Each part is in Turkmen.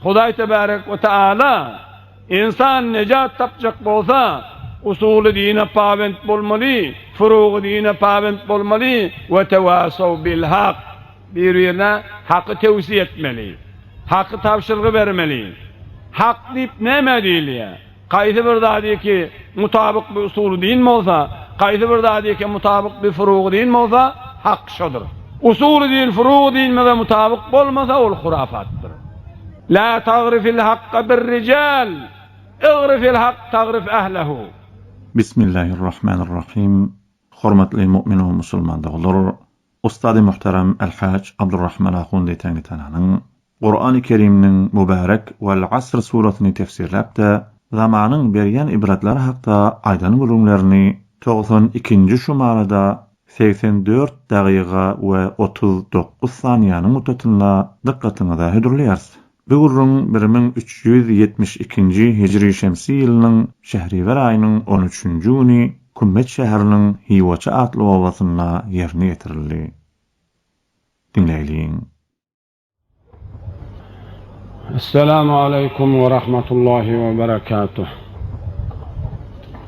Hudaý tebärek we taala ynsan nejat tapjak bolsa, usuly dine pabent bolmaly, furugy dine pabent bolmaly we tewasaw bil hak, bir-birine haky tewsiýe etmeli, haky tabşyrgy bermeli. Hak diýip nämä diýilýär? Kaýsy bir zady ki mutabyk bi usuly din bolsa, kaýsy bir zady ki mutabyk bi furugy din bolsa, hak şodur. Usuly din furugy dinimize mutabyk bolmasa ol hurafatdyr. La tagrifil hakka bir rijal, igrifil hak tagrif ehlehu. Bismillahirrahmanirrahim Hormatly mu'min we musulman doganlar! Ustady muhterem El-Haj Abdurrahman Ahundi Teňňitananyň Kurany Kerimniň mübärek Wal-Asr surasyny tefsirläp-de, zamanyň berýän ybratlary hakda aýdan gürrüňlerini 92-nji şumarada 84 dagyga we 39 saniýanyň muddatynda dykgatyňyza hödürleýäris. Bu gürrüň 1372-nji hijri şemsi ýylynyň şähriwer aýynyň on üçünji güni Kümmet şäheriniň Hiwaçy atly obasynda ýerine ýetirildi. Diňläýliň. Esselamu aleýkum we rahmetullahi we berekatuh.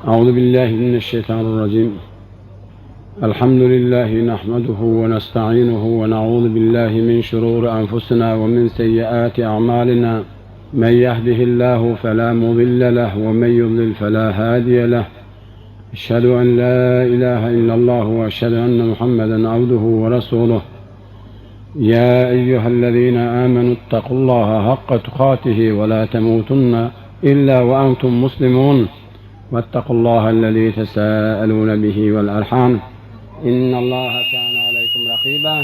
Auzu billahi mineşşeýtanirrajim. Elhamdülillahi nahmeduhu we nestainuhu we nauzu billahi min şururi enfusina we min seyyiati a'malina. Men yehdihillahu fela mudille leh we men yudlil fela hadiye leh. Eşhedü en la ilahe illallah we eşhedü enne Muhammeden abduhu we resuluh. يا أيها الذين آمنوا اتقوا الله حق تقاته ولا تموتن إلا وأنتم مسلمون واتقوا الله الذي تساءلون به والأرحام إن الله كان عليكم رقيبا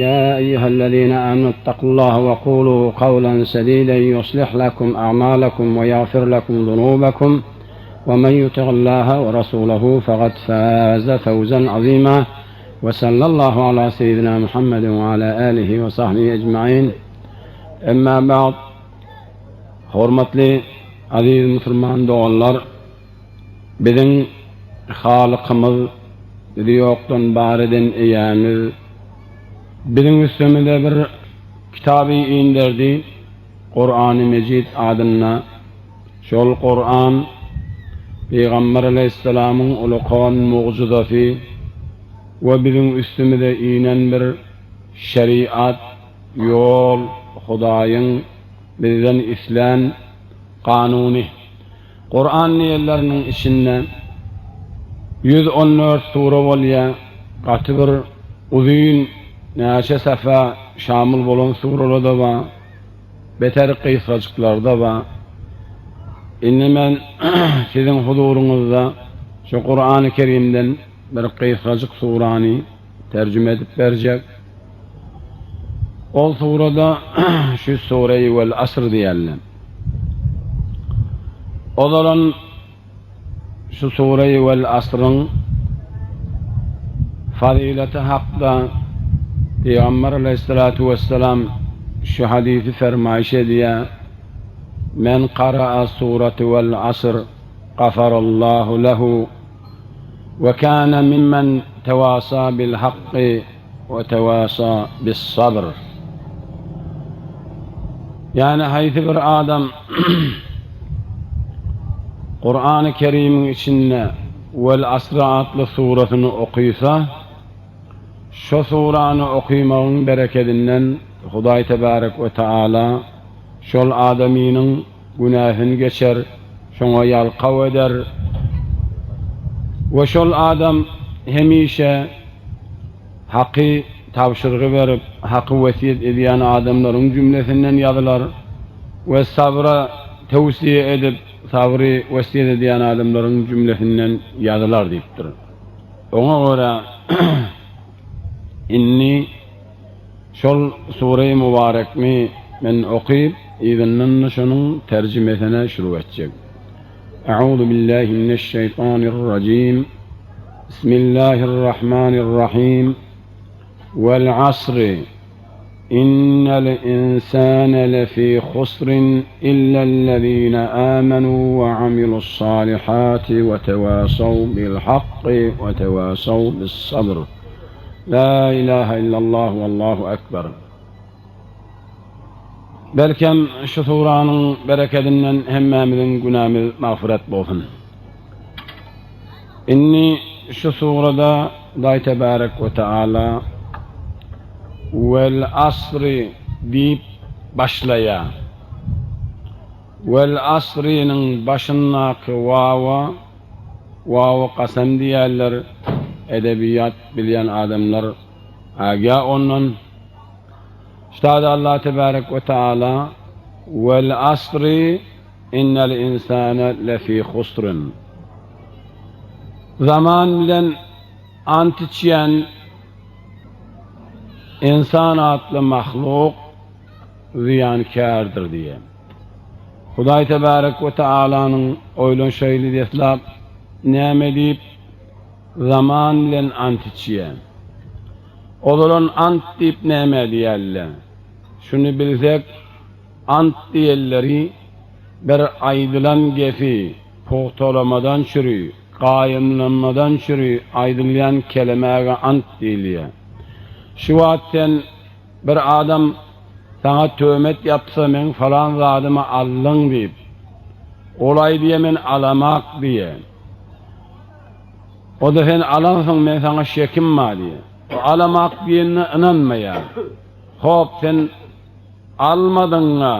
يا أيها الذين آمنوا اتقوا الله وقولوا قولا سديدا يصلح لكم أعمالكم ويغفر لكم ذنوبكم ومن يطع الله ورسوله فقد فاز فوزا عظيما وصلى الله على سيدنا محمد وعلى آله وصحبه أجمعين أما بعد Hormatly aziz musulman doganlar, biziň Halykymyz, bizi ýokdan bar eden Eýämiz biziň üstümize bir kitaby inderdi, Kurany Mejid adynda. Şol Kuran Pygamber aleýhissalamyň ulakan mugjyzasy we biziň üstümize inen bir şeriat, ýol, Hudaýyň bizden islän kanuny. Kuran diýenleriniň içinde 114 sure bolýar, gaty bir uzyn näçe safa şamyl bolan sureler-de bar. Beter gysgajyklarda bar. Indi men siziň huzuryňyzda şu Kurany Kerimden bir gysgajyk surany terjüme edip berjek. Ol surada şu Sureýi Wel Asr diýerler. Ozalan Şu Sureýi Wel Asryň fazileti hakda Pygamber aleýhissalatu wessalam şu hadysy fermaýyş edýär, Men kara'a surati Wel Asr gafarallahu lehu we kana mimmen tewasa bil hakky we tewasa bis sabr. Ýagny haýsy bir adam Kurany Kerimiň içinde Wel Asr atly surasyny okysa, şo surany okymagyň berekedinden Hudaý Tebarek we Taala şol adamynyň günäsini geçer, şoňa ýalkaw eder we şol adam hemişe Haky tabşyrgy berip, haky wesýet edýän adamlaryň jümlesinden ýazylar we sabra tewsiýe edip, sabry wesýet edýän adamlaryň jümlesinden ýazylar diýipdir. Oňa görä, indi şol sure-i mübarekni men okyp, yzyndan-da şonuň terjimesine şurug etjek. Euzu billahi mineşşeýtanirrajim. Bismillahirrahmanirrahim. Vel asri. Innel insane lefî husrin illellezîne âmenû ve amilu's-sâlihâti ve tevâsav bil hakki ve tevâsav bis-sabr. La ilahe illallah vellahu ekber. Belkem şu suranyň berekedinden hemmämiziň günämiz magfyret bolsun. Indi şu surada Hudaý tebarek we taala Wel asri diýip başlaýar. Wel asriniň başyndaky wawa wawy kasam diýýärler, edebiýat bilýän adamlar agýa ondan. Ştada Allah tebarek we taala Wel asri Innel insane lefi husryn. Zaman bilen ant içýän ynsan atly mahluk zyýankärdir diýen. Hudaý tebarek we taalanyň oýlanşaýly deslap näme diýip zaman bilen ant içýän. Ozalan ant diýip näme diýerler? Şuny bilsek Ant diýenleri bir aýdylan gepi pugtalamadan çüri, gaýymlanmadan çüri aýdylýan kelemäge ant diýilýär. Şu wagt sen bir adam saňa töhmet ýapsa meň falan zadymy aldyň diýip, ol aýdýar men alamak diýýär. O-da sen alansyň men saňa şekim bar diýýär. O alamak diýenine ynanmaýar. Hop sen Almadyňa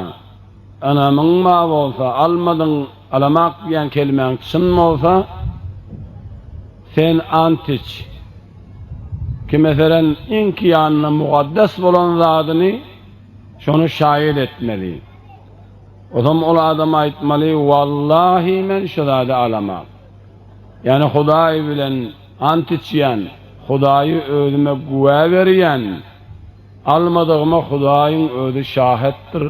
ynamyň bar bolsa, almadyň, alamak diýen kelimäň çyn bolsa, sen ant iç. Ki meselen iňki ýanynda mukaddes bolan zadyny şony şaýat etmeli. Ozam ol adam aýtmaly, Wallahi men şu zady alamak. Ýagny Hudaý bilen ant içýän, Hudaýy özüme güwä berýän. Almadygyma Hudaýyň özi şahetdir,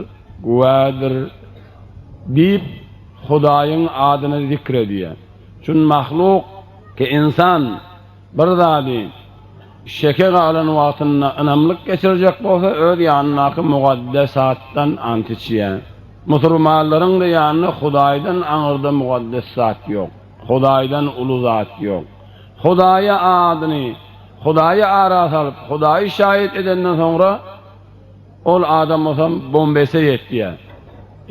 güwädir diýip, Hudaýyň adyny zikr edýär. Çün mahluk, ki ynsan, bir zady şeke galan wagtynda ynamlyk geçirjek bolsa, öz ýanyndaky mugaddesatdan ant içýär. Musurmanlaryň-da ýanynda Hudaýdan aňyrda mugaddes zat ýok. Hudaýdan uly zat ýok. Hudaýa adyny Hudaýy ara salyp, Hudaýy şaýat edenden soňra, ol adam osam bombese ýetýär.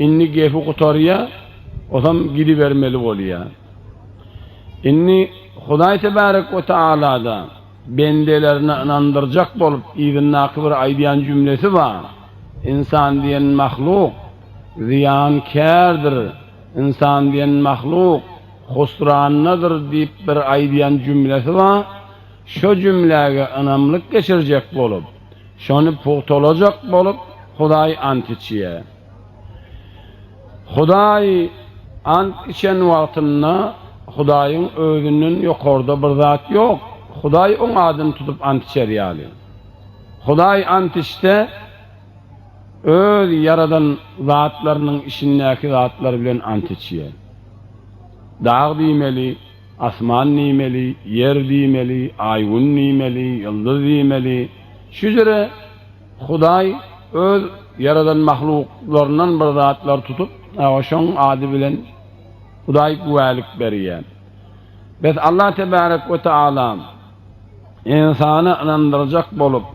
Indi gepi gutarýar, osam gidibermeli bolýar. Indi Hudaý tebarek we taala-da bendelerine ynandyrjak bolup yzyndaky bir aýdýan jümlesi bar, Ynsan diýen mahluk zyýankärdir, ynsan diýen mahluk husrandadyr diýip bir aýdýan jümlesi bar, şo jümläge ynamlyk geçirjek bolup, şony pugtalajak bolup Hudaý ant içýär. Hudaý ant içen wagtynda Hudaýyň özünden ýokarda bir zat ýok, Hudaý oň adyny tutup ant içer ýaly. Hudaý ant içse, öz ýaradan zatlarynyň içindäki zatlar bilen ant içýär. Dag diýmeli, asman diýmeli, ýer diýmeli, aý-gün diýmeli, ýyldyz diýmeli. Şu jüre Hudaý öz ýaradan mahluklaryndan bir zatlar tutup, şoň ady bilen Hudaý güwälik berýär. Bes Allah tebarek we taala ynsany ynandyrjak bolup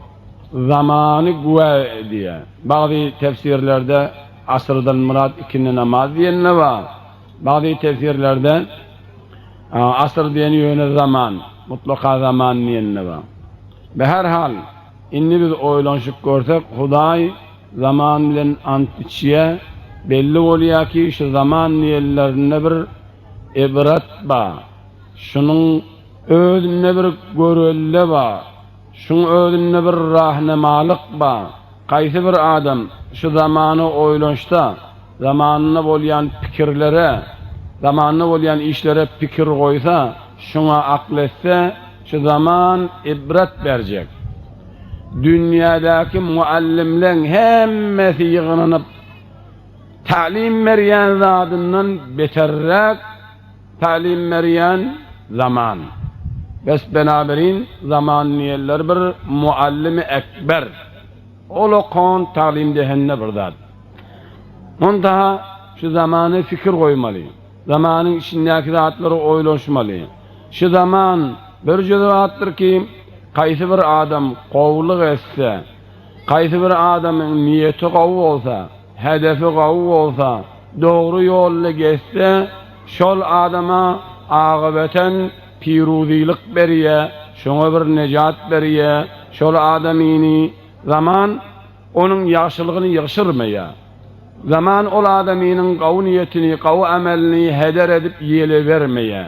zamany güwä edýär. Bagzy tefsirlerde asyrdan myrat ikindi namaz diýende bar. Bagzy tefsirlerde asyr diýeni ýöne zaman, mutlaka zaman diýende bar. Be her hal, indi biz oýlanyşyp görsek, Hudaý zaman bilen ant içýär, belli bolýar ki, şu zaman diýenlerinde bir ibrat bar. Şunuň özünde bir görelde bar. Şuň özünde bir rahnemalyk bar. Haýsy bir adam şu zamana oýlanşsa, zamanynda bolýan pikirlere, zamanynda bolýan işlere pikir goýsa, şuňa akyl etse, şu zaman ibret berjek. Dünýädäki muallimleň hemmesi ýygnanyp, tälim berýän zadyndan beterräk tälim berýän zaman. Bes benaberin zaman diýenler bir muallimi ekber. Ol okan taglim dehende bir zat. Onda şu zamana fikir goýmaly. Zamanyň içindäki zatlary oýlanşmaly. Şu zaman bir jüz zatdyr ki, haýsy bir adam gowulyk etse, haýsy bir adamyň niýeti gowy bolsa, hedefi gawy bolsa, dogry ýolda gezse, şol adama agybeten piruzylyk berýä, şoňa bir nejat berýä, şol adamyny zaman onuň ýagşylygyny ýygşyrmaýa. Zaman ol adamynyň gawy niýetini, gawy amelini heder edip ýele bermeýä.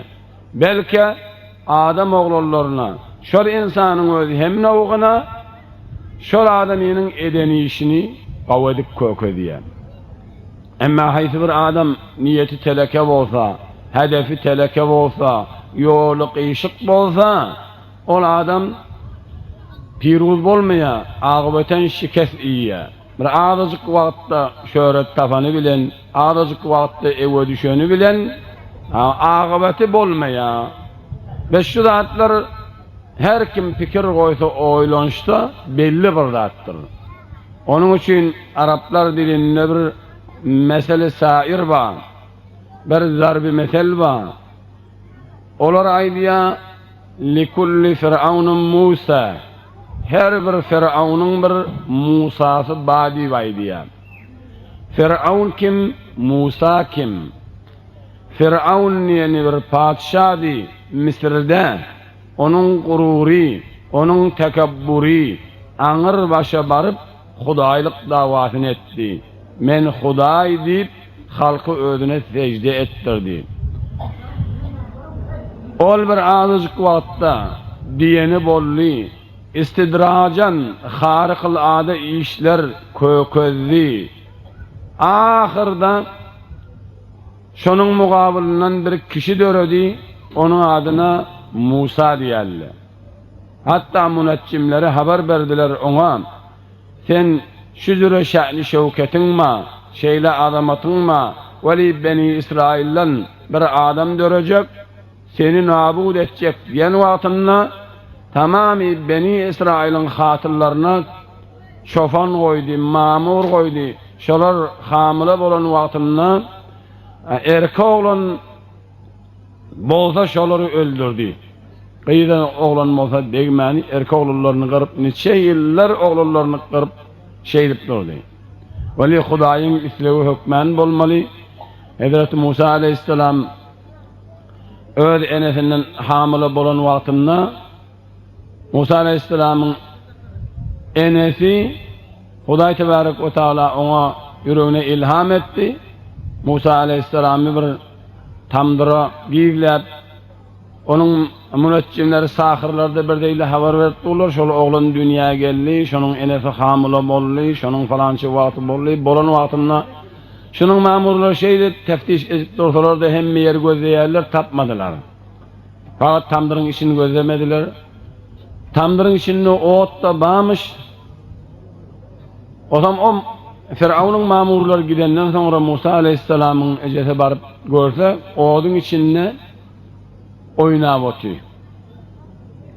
Belke, adam oglanlaryna, şol ynsanyň özi hem nowguna, şol adamynyň eden işini gawy edip kökezýär. Emma haýsy bir adam niýeti teleke bolsa, hedefi teleke bolsa, ýoly gyşyk bolsa, ol adam piruz bolmaýar, agybeten şikes iýýär. Bir azajyk wagtda şöhret tapany bilen, azajyk wagtda ewe düşeni bilen akybeti bolmaýar. We şu zatlar her kim pikir goýsa oýlanşsa belli bir zatdyr. Onuň üçin araplar dilinde bir meseli sair bar, bir zarby mesel bar. Olar aýdýar, Likulli Firawnyň Musa, her bir Firawnyň bir Musasy bar diýip aýdýar. Firawn kim, Musa kim? Firawn diýeni bir patyşady Müsürde, onuň gurury, onuň tekebbury aňyr başa baryp hudaýlyk dawasyny etdi. Men Hudaý diýip, halky özüne sežde etdirdi. Ol bir azajyk wagtda diýeni boldy, istidrajan harykyl-ada işler kökezdi. Ahyrda şonuň mugabylyndan bir kişi döredi, onuň adyna Musa diýerler. Hatda müneçjimleri habar berdiler oňa, Sen şu jüre şäni-şöwketiň ma, şeýle azamatyň ma, weli Beni Ysraýyldan bir adam dörejek, seni nabut etjek diýen wagtynda, tamamy Beni Ysraýylyň hatyllaryna çopan goýdy, mamur goýdy, şolar hamyla bolan wagtynda erkek oglan Bolsa şolary öldürdi. Gyz oglan bolsa degmäni erkek oglanlaryny gyryp niçe ýyllar oglanlaryny gyryp şeýdip durdy. Weli Hudaýyň islegi hökmän bolmaly. Hezreti Musa aleýhissalam öz enesinden hamyla bolan wagtynda Musa aleýhissalamyň enesi Hudaý tebarek we taala oňa ýüregine ilham etdi. Musa aleýhissalamy bir tamdyra gizläp, onuň müneçjimleri, sahyrlary-da bir zeýli habar berip durlar, şol oglan dünýä geldi, şonuň enesi hamyla boldy, şonuň falança wagty boldy, bolan wagtynda şunuň mamurlary şeýdip teftiş edip dursalar-da hemme ýeri gözleýärler, tapmadylar. Fakat tamdyryň içini gözlemediler. Tamdyryň içinde ot-da barmyş. Osam o Firawnyň mamurlary gidenden soňra Musa aleýhissalamyň ejesi baryp görse, oduň içinde oýnap otyr.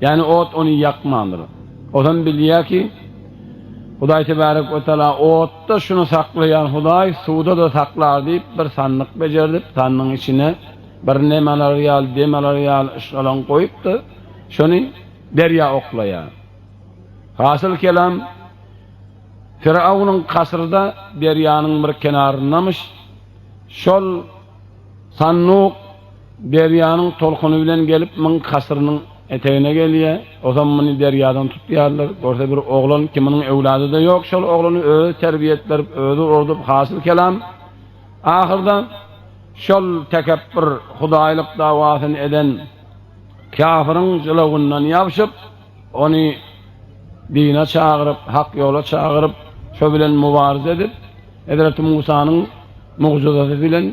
Ýagny ot ony ýakmandyr. Osam bilýär ki, Hudaý tebarek we taala otda şuny saklaýan Hudaý suwda-da saklar diýip bir sandyk bejerdip, sandygyň içine Bir nem alar ýaly, dem alar ýaly yşgalaň goýup-da, şony derýa oklaýar. Hasyl kelam, Firawnyň kasry-da derýanyň bir kenaryndamyş. Şol sanduk derýanyň tolkuny bilen gelip, muň kasrynyň etegine gelýär. Ozam muny derýadan tutýarlar. Görse bir oglan, ki munuň öwlady-da ýok, şol oglany özi terbiýetlerip, özi urdup, hasyl kelam, ahyrda, Şol tekepbir hudaýlyk dawasyny eden käfiriň jylawyndan ýapyşyp, ony dine çagyryp, hak ýola çagyryp, şo bilen mübarize edip, Hezreti Musanyň mugjyzasy bilen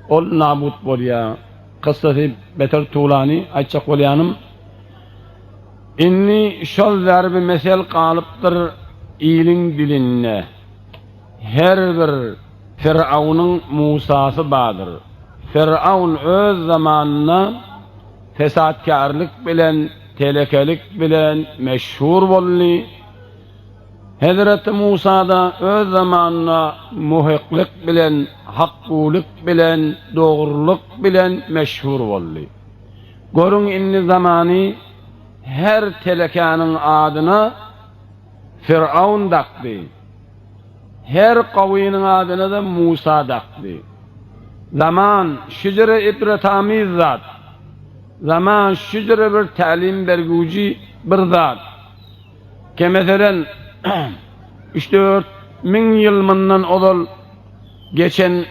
ol nabut bolýar. Kyssasy beter tulany aýtjak bolýanym, indi şol zarby mesel galypdyr iliň dilinde. Her bir Firawnyň Musasy bardyr. Firawn öz zamanynda fesatkärlik bilen, telekelik bilen meşhur boldy. Hezreti Musa-da öz zamanynda muhyklyk bilen, hakgulyk bilen, dogrulyk bilen meşhur boldy. Görüň indi zamany her telekäniň adyna Firawn dakdy. Her gowynyň adyna-da Musa dakdy. Zaman şüjre ibretamiz zat. Zaman şüjre bir tälim bergüji bir zat. Ke meselen, üç-dört müň ýyl mundan ozal geçen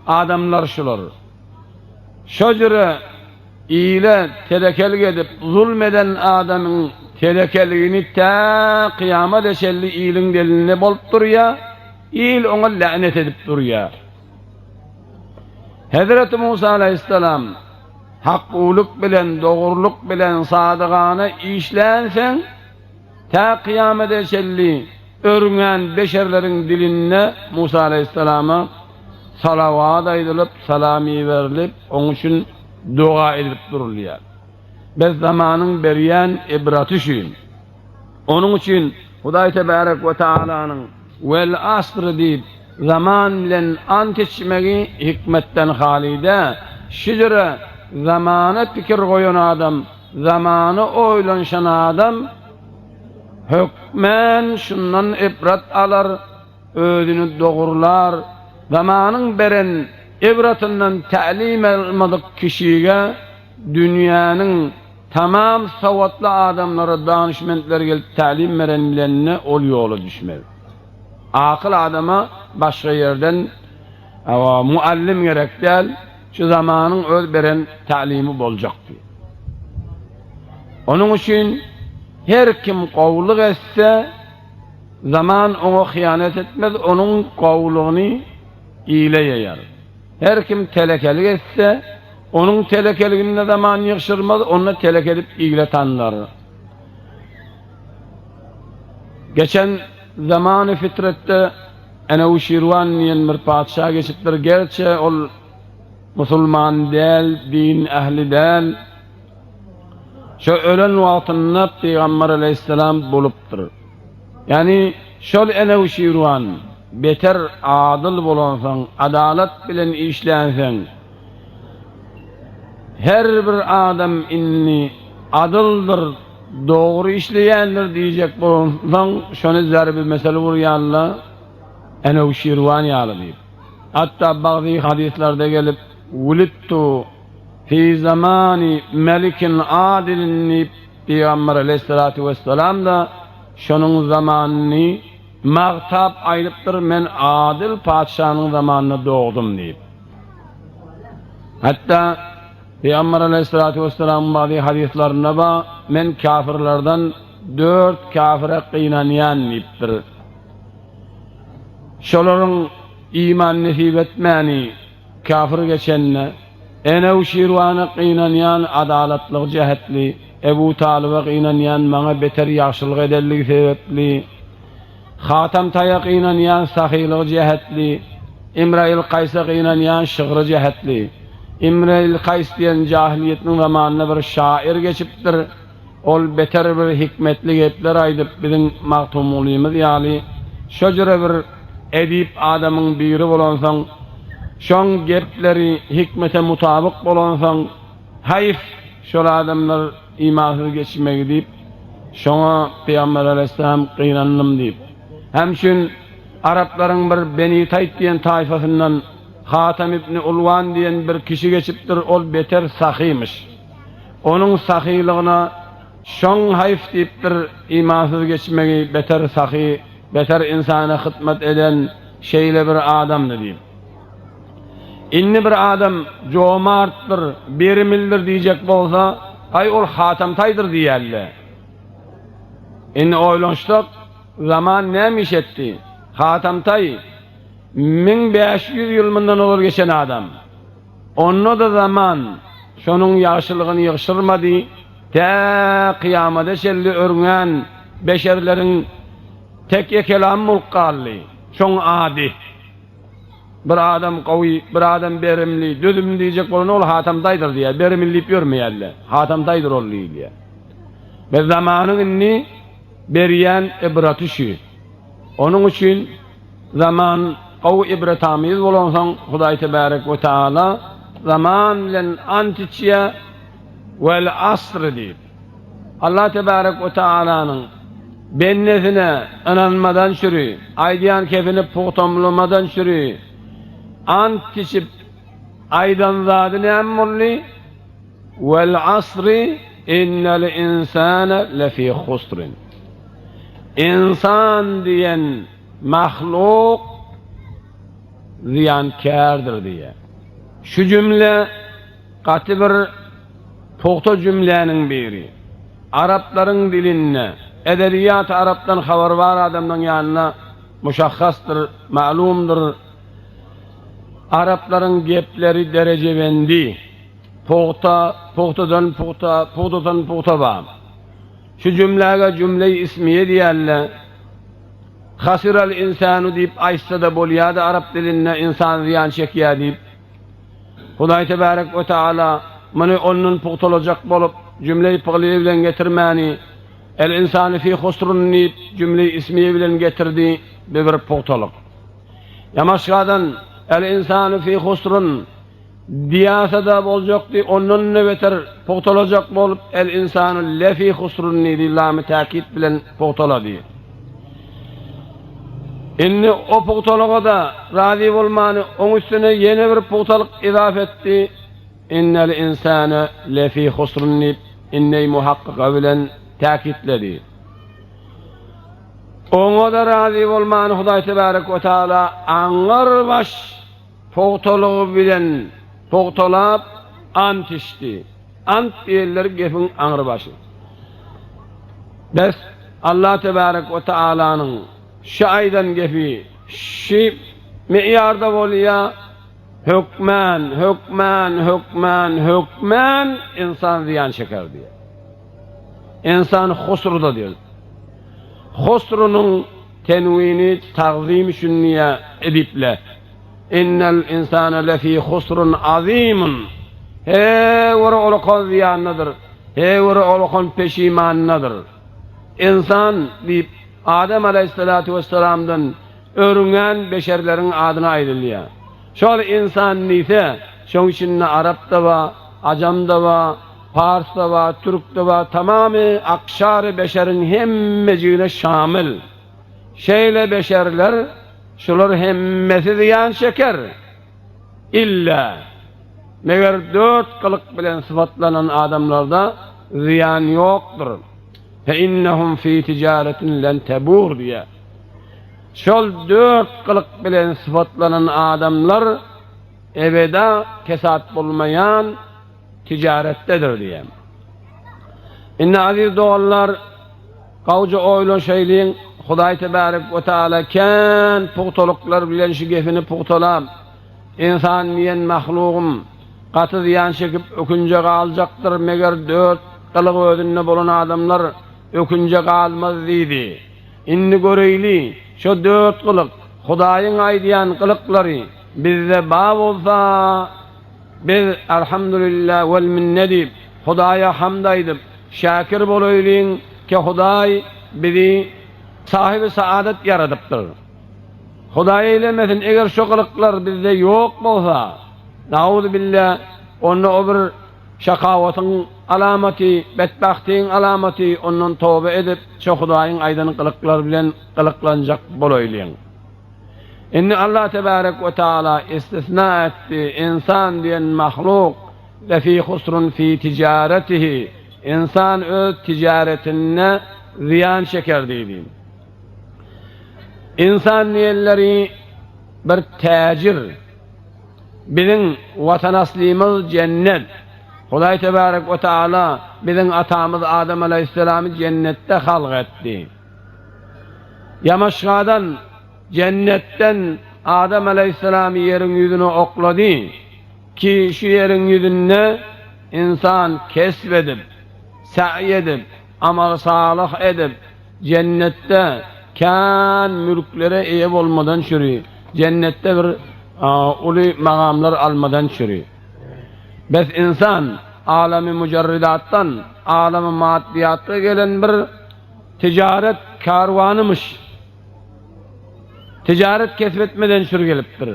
adamlar şular. Şo jüre ile telekelik edip zulm eden adamyň telekeligini tä kyýamada çenli iliň dilinde bolup durýar, il oňa länet edip durýar. Hezreti Musa alaýhyssalam hakgulyk bilen, dogrulyk bilen sadygana işlänseň, tä kyýamada çenli örňän beşerleriň dilinde Musa alaýhyssalama salawat aýdylyp, salam iberilip, oň üçin doga edilip durulýar. Bes zamanyň berýän ibraty şu. Onuň üçin Hudaý Tebärek we Taalanyň Wel asr diýip, zaman bilen ant içmegi hikmetden haly däl. Şüjre zamana pikir goýan adam, zamana oýlanyşan adam hökmän şundan ibrat alar, özüni dogrular. Zamanyň beren ibratyndan tälim almadyk kişige dünýäniň tamam sowatly adamlary, danyşmentleri gelip tälim beren bilenine ol ýola düşmez. Akyl adama başga ýerden muallim gerek däl, şu zamanyň öz beren tälimi boljakdy. Onuň üçin her kim gowulyk etse, zaman oňa hyýanat etmez, onuň gowulygyny ile ýaýar. Her kim telekelik etse, onuň telekeligini-de zaman ýygşyrmaz, onda teleke edip ile tanylar. Geçen zamany fitretde Enewşirwan diýen bir patyşa geçipdir. Gerçi ol musulman däl, din ähli däl. Şo ölen wagtynda Pygamber aleýhissalam bolupdyr. Ýagny şol Enewşirwan beter adyl bolansoň, adalat bilen işlänsoň, her bir adam indi adyldyr, dogry işleýändir diýjek bolansoň, şony zarby mesel urýanlar Enewşirwan ýaly diýip. Hatda bagzy hadyslarda gelip, Wulidtu Fi zamani melikin adilin diýip, Pygamber aleýhissalatu wessalam-da şonuň zamanyny magtap aýdypdyr, Men adyl patyşanyň zamanynda dogdum diýip. Hatda Pygamber aleýhissalatu wessalamyň bady hadyslarynda bar, Men kafirlerden dört kafire gynanýan diýipdir. Şolaryň iman nesip etmäni, Kafir geçende, Enewşirwana gynanýan adalatlygy jähetli, Ebu Talyba gynanýan maňa beter ýagşylyk edenligi sebäpli, Hatam Taýa gynanýan sahylygy jähetli, Imrail Kaýsa gynanýan şygry jähetli. Imrail Kaýs diýen jahylyýetniň zamanynda bir şaýyr geçipdir. Ol beter bir hikmetli gepler aýdyp, biziň Magtymgulymyz ýaly şo jüre bir edip adamyň biri bolansoň, şoň gepleri hikmete mutabyk bolansoň, haýf, şol adamlar imansyz geçmegi diýip, şoňa Pygamber aleýhissalam gynandym diýip. Hem üçin araplaryň bir Beni Taýt diýen taýfasyndan Hatam ibni Ulwan diýen bir kişi geçipdir, ol beter sahymyş. Onuň sahylygyna şoň haýf diýipdir, imansyz geçmegi beter sahy, beter ynsana hytmat eden şeýle bir adamdy diýip. Indi bir adam jomartdyr, berimlidir diýjek bolsa, aý ol Hatamtaýdyr diýerler. Indi oýlanyşsak, zaman näme iş etdi? Hatamtaý 1500 ýyl mundan ozal geçen adam. Onda-da zaman şonuň ýagşylygyny ýygşyrmady, tä kyýamada çenli örňän beşerleriň tekýe-kelamy bolup galdy. Şoň ady. Bir adam gowy, bir adam berimli, dözümli diýjek bolanda ol Hatam daýdyr diýýär. Berimli diýip ýörmeýärler. Hatam daýdyr ol diýilýär. Biz zamanyň indi berýän ybraty şu. Onuň üçin Zaman gowy ibretamiz bolansoň Hudaý Tebärek we Taala zaman bilen ant içýär, Wel asr diýip. Allah Tebärek we Taalanyň. Bendesine ynanmadan çüri, aýdýan kepini pugtamlamadan çüri, ant içip aýdan zady näme boldy? Wal asri innel insane lefi husrin. Ynsan diýen mahluk zyýankärdir diýýär. Şu jümle gaty bir pugta jümläniň biri. Araplaryň dilinde, edebiýaty arapdan habary bar adamlaryň ýanynda muşahhasdyr, malumdyr. Araplaryň gepleri derejebendi, pugta, pugtadan pugta, pugtadan pugta bar. Şu jümläge jümle-i ismiýe diýerler. Hasiral insanu diýip aýtsa-da bolýardy arap dilinde ynsan zyýan çekýär diýip. Hudaý tebärek we taala muny ondan pugtalajak bolup jümle-i pyglyýe bilen getirmäni, El insanu fi husrun diýip jümle-i ismiýe bilen getirdi, bu bir pugtalyk. Ýa başgadan El insanu fi husrun diýäse-de boljakdy, ondan-da beter pugtalajak bolup El insanu lefi husrun diýdi, lamy täkit bilen pugtalady. Indi o pugtalyga-da razy bolmany, oň üstüne ýene bir pugtalyk izafa etdi, Innel insane lefi husrun diýip, inneý muhakkyka bilen täkitledi. Oňa-da razy bolmany Hudaý tebärek we taala aňyrbaş pugtalygy bilen pugtalap ant içdi. Ant diýenleri gepiň aňrybaşy. Bes, Allah tebärek we taalanyň şu aýdan gepi şi meýarda bolýa, hökmän, hökmän, hökmän, hökmän ynsan zyýan çeker diýýär. Ynsan husruda diýer. Husrunyň tenwini tagzym üçin diýýär edipler. Innel insane lefi husrun azimun. He bir ulakan zyýandadyr, he bir ulakan peşimandadyr. Ynsan diýip Adam aleýhissalatu wessalamdan örňän beşerleriň adyna aýdylýar. Şol ynsan diýse, şoň içinde arap-da bar, ajam-da bar, pars-da bar, türk-de bar, tamamy akşary beşeriň hemmejigine şamyl. Şeýle beşerler Şular hemmesi zyýan çeker. Illa, meger dört gylyk bilen sypatlanan adamlarda zyýan ýokdur. Fe innehum fi tijaretin len tebur diýýär. Şol dört gylyk bilen sypatlanan adamlar ebeda kesat bolmaýan tijaretdedir diýýär. Indi aziz doganlar, Gowja oýlanşaýlyň, Hudaý tebärek we taala kän pugtalyklar bilen şu gepini pugtalap, Ynsan diýen mahlugym gaty zyýan çekip ökünje galjakdyr, meger dört gylygy özünde bolan adamlar ökünje galmaz diýdi. Indi göreýli, şo dört gylyk, Hudaýyň aýdýan gylyklary bizde ba bolsa, Biz Elhamdülillah wel minne diýip, Hudaýa hamd aýdyp, şäkir bolaýlyň ki Hudaý bizi sahyby saadat ýaradypdyr. Hudaý eýlemesin eger şo gylyklar bizde ýok bolsa, nauzubilla, onda o bir şakawatyň alamaty, betbagtyň alamaty, ondan toba edip, şo Hudaýyň aýdan gylyklary bilen gylyklanjak bolaýlyň. Indi Allah tebärek we taala istisna etdi, ynsan diýen mahluk lefi husrun fi tijaretihi, ynsan öz tijaretinde zyýan çeker diýdi. Ynsan diýenleri bir täjir. Biziň watan aslymyz jennet. Hudaý tebärek we taala biziň atamyz Adam alaýhyssalamy jennetde halk etdi. Ýamaşgadan, jennetden Adam alaýhyssalamy ýeriň ýüzüne oklady ki, şu ýeriň ýüzünde ynsan kesp edip, sa'ý edip, amal-salyh edip, jennetde kän mülklere eýe bolmadan çüri, jennetde bir uly magamlar almadan çüri. Bes ynsan alamy mujarridatdan alamy maddyýatga gelen bir Tijaret karwanymyş. Tijaret kesip etmeden şur gelipdir.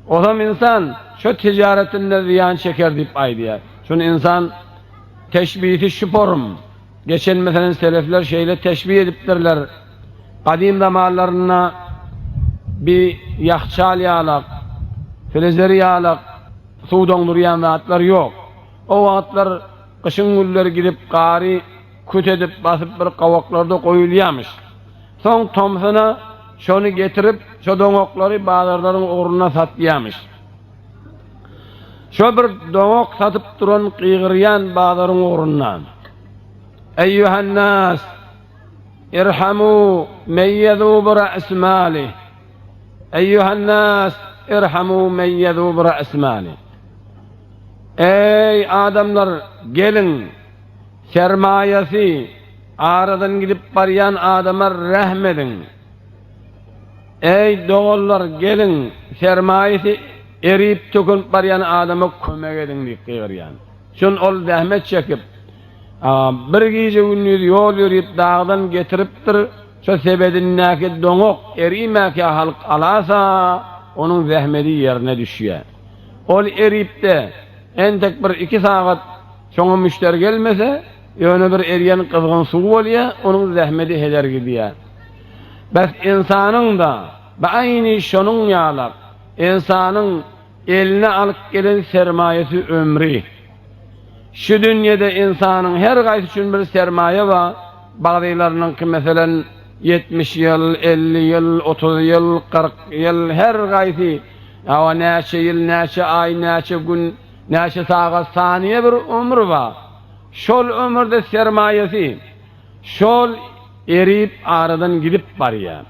Ozam insan şo tijaretinde zyýan çeker diýip aýdýar. Şuny insan teşbisi şu forum. Geçen meselem selefler şeýle teşbih edipdirler, Gadym zamanlarynda bir ýahçal ýalak, frizer ýalak suw doňdurýan zatlar ýok. O wagtlar gyşyň günleri gidip gary küt edip basyp bir gawaklarda goýulýamyş. Soň tomsuna şony getirip şo doňaklary bazarlaryň ugrunda satýamyş. Şo bir doňak satyp duran gygyrýan bazaryň ugrunda, Eýýuhannas, irhamu men ýezubu ra'smalih! Eýýuhannas, irhamu men ýezubu ra'smalih! Eý, adamlar, geliň, sermaýasy aradan gidip barýan adama rähm ediň! Eý, doganlar, geliň, sermaýasy erip, tökünip barýan adama kömek ediň diýip gygyrýan. Şun ol zähmet çekip, bir gije-gündiz ýol ýörüp dagdan getiripdir, şo sebedindäki doňak erimäkä halk alasa, onuň zähmedi ýerine düşýär. Ol erip-de, entek bir-iki sagat şoňa müşderi gelmese, ýöne bir erýän gyzgyn suw bolýar, onuň zähmedi heder gidýär. Bes ynsanyň-da, aýny şonuň ýalak, ynsanyň eline alyp gelen sermaýasy ömri. Şu dünýede ynsanyň her gaýsy üçin bir sermaýa bar, bagzylarynyňky meselen 70 ýyl, 50 ýyl, 30 ýyl, 40 ýyl, her gaýsy, hawa näçe ýyl, näçe aý, näçe gün, näçe sagat, saniýe bir ömür bar. Şol ömürde sermaýasy Şol erip aradan gidip barýar.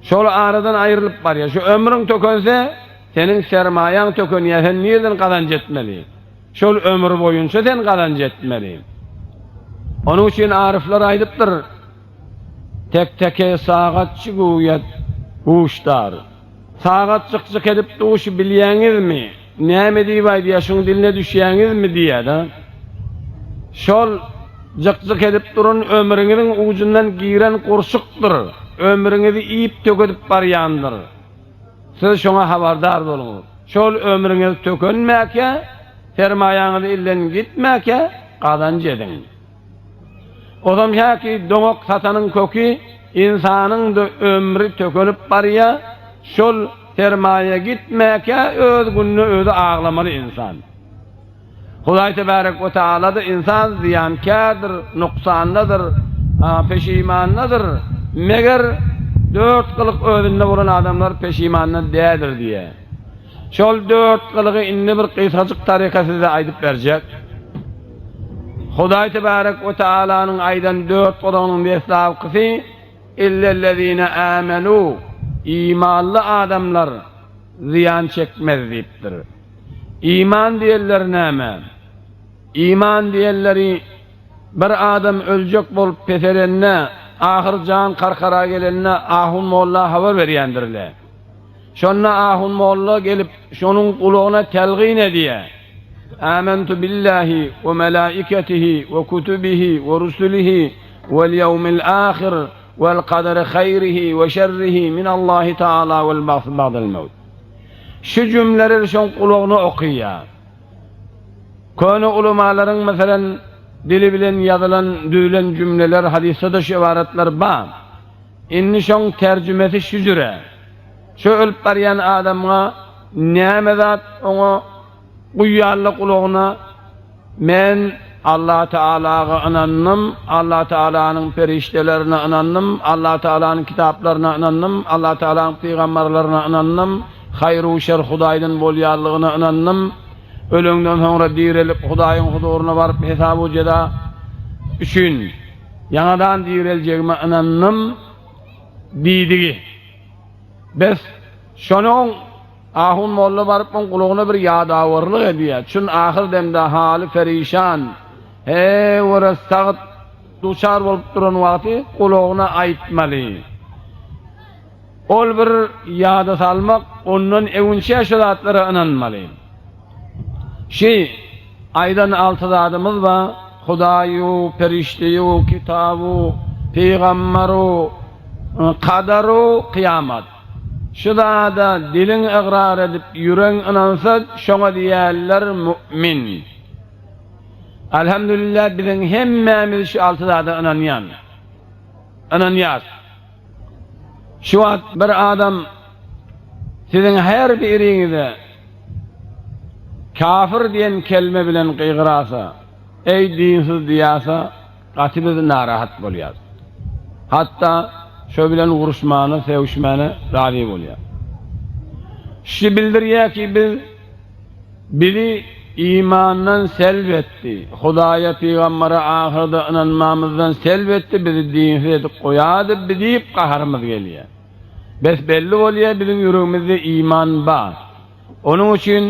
Şol aradan aýrylyp barýar. Şu ömrüň tökense, seniň sermaýaň tökenýär, sen nirden gazanç etmeli? Şol ömür boýunça sen gazanç etmeli. Onuň üçin aryflar aýdypdyr, Tek teke sagat çyguýat guşdar. Sagat jyk-jyk edip duşy bilýäňizmi? Näme diýip aýdýar, şuň diline düşýäňizmi diýýär-de. Şol jyk-jyk edip duran ömrüňiziň ujundan giren gurçukdyr. Ömrüňizi iýip-tökedip barýandyr. Siz şoňa habardar boluň. Şol ömrüňiz tökenmäkä, sermaýaňyz ilden gitmäkä gazanç ediň. Ozam häki doňak satanyň köki ynsanyň-da ömri tökenip barýa, şol sermaýa gitmäkä öz gününe özi aglamaly ynsan. Hudaý tebärek we taala-da ynsan zyýankärdir, nuksandadyr, peşimandadyr, meger dört gylyk özünde bolan adamlar peşimanda däldir diýýär. Şol dört gylygy indi bir gysgajyk taryka size aýdyp berjek. Hudaý tebärek we taalanyň aýdan dört gylygynyň deslapkysy Illellezine amenu imanly adamlar zyýan çekmez diýipdir. Iman diýenleri näme? Iman diýenleri bir adam öljek bolup peselende, ahyr jan karkara gelende ahun molla habar berýändirle. Şonda ahun molla gelip, şonuň gulagyna telgin edýär, Amentu billahi we melaiketihi we kutubihi we rusulihi wel ýewmil ahir wel kaderi haýrihi we şerrihi min Allahi taala wel ba'si ba'del mewt. Şu jümleleri şoň gulagyna okaýar. Köne ulamalaryň meselem dili bilen ýazylan, düzülen jümleler hadysda-da şu ybaratlar bar. Indi şoň terjimesi şu jüre. Şu ölüp barýan adamga näme zat oňa guýýarla gulagyna men Allah Taalaga ynandym, Allah Taalanyň perişdelerine ynandym, Allah Taalanyň kitaplaryna ynandym, Allah Taalanyň pygambarlaryna ynandym, haýru şer Hudaýdan bolýanlygyna ynandym, öleňden soňra direlip Hudaýyň huzuryna baryp hesabu jeza üçin Ýaňadan direljegime ynandym diýdigi. Bes, şonuň ahun molla baryp oň gulagyna bir ýadawarlyk edýär. Çün ahyr demde haly perişan, heý-were sagt duçar bolup duran wagty gulagyna aýtmaly. Ol bir ýada salmak, ondan öwünçä şu zatlara ynanmaly. Şi aýdan alty zadymyz bar, Hudaýu, perişdeýu, kitabu, pygambaru, kadaru, kyýamat. Şu zada diliň ygrar edip, ýüregiň ynansa, şoňa diýerler mu'min. Alhamdulillah biziň hemmämiz şu alty zada ynanýan. Ynanýas. Şu wagt bir adam siziň her biriňize kafir diýen kelme bilen gygyrasa, eý dinsiz diýasa, gaty biz narahat bolýas. Hatda şo bilen uruşmana, sögüşmäne razy bolýas. Şu bildirýär ki biz Bizi imandan selb etdi. Hudaýa, pygambere, ahyrda ynanmamyzdan selb etdi, bizi dinsiz edip goýardy bi diýip gaharymyz gelýär. Bes belli bolýar biziň ýüregimizde iman bar. Onuň üçin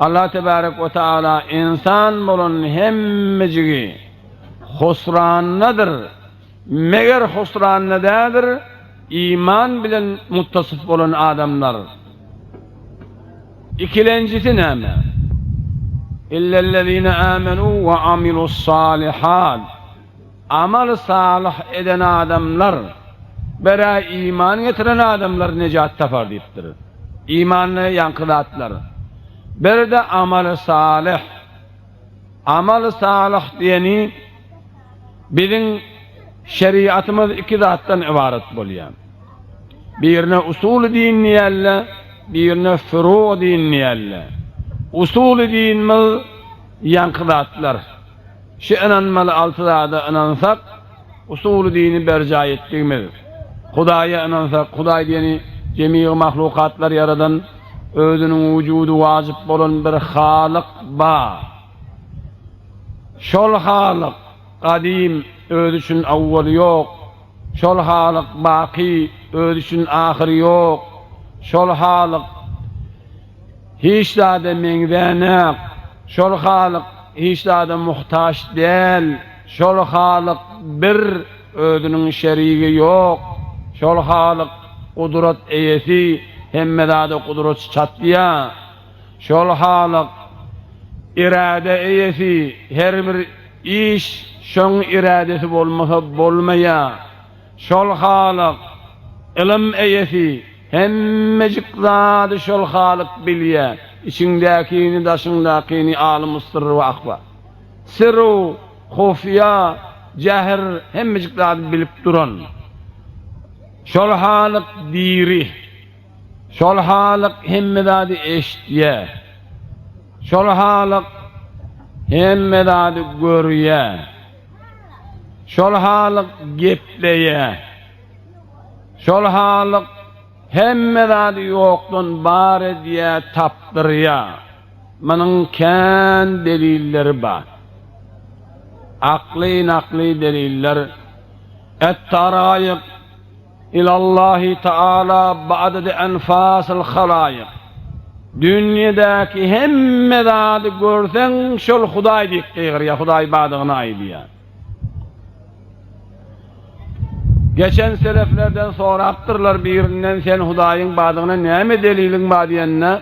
Allah tebarek we taala ynsan bolan hemmejigi husrandadyr. Meger husranda däldir iman bilen muttasyf bolan adamlar. Ikilenjisi näme? Illellezine amenu we amilussalihat. Amal salyh eden adamlar, berä iman getiren adamlar nejat tapar diýipdir. Imanly ýaňky zatlar. Bir-de amaly salyh. Amaly salyh diýeni biziň şeriatymyz iki zatdan ybarat bolýar. Birine usuly din diýerler, birine furu din diýerler. Usuly dinimiz ýaňky zatlar. Şu ynanmaly alty zada ynansak, usuly dini berjaý etdigimiz. Hudaýa ynansak, Hudaý diýeni jemygy mahlukatlary ýaradan, özüniň wujudy wajyp bolan bir Halyk bar. Şol Halyk gadym, özi üçin awwaly ýok. Şol Halyk baky, özi üçin ahyry ýok. Şol Halyk hiç zada meňzänok. Şol Halyk hiç zada muhtaç däl. Şol Halyk bir, özüniň şerigi ýok. Şol Halyk gudrat eýesi, hemme zada gudraty çatýar. Şol Halyk irade eýesi, her bir iş şoň iradesi bolmasa bolmaýar. Şol Halyk ylym eýesi, hemmejik zady şol Halyk bilýär, içiňdäkini, daşyňdakyny, alymus syrr we ahfa. Sirru, hufýa, jähr hemmejik zady bilip duran. Şol Halyk diri. Şol Halyk hemme zady eşitýär. Şol Halyk hemme zady görýär. Şol Halyk gepleýär. Şol Halyk hemme zady ýokdan bar edýär, tapdyrýar. Munuň kän delilleri bar. Akly, nakly deliller. Et-taraýyk Ilallahi Taala bi'adedi enfasil halaýyk. Dünýedäki hemme zady görseň şol Hudaý diýip gygyrýar, Hudaý bardygyny aýdýar. Geçen seleflerden sorapdyrlar birinden sen Hudaýyň bardygyna näme deliliň bar diýende,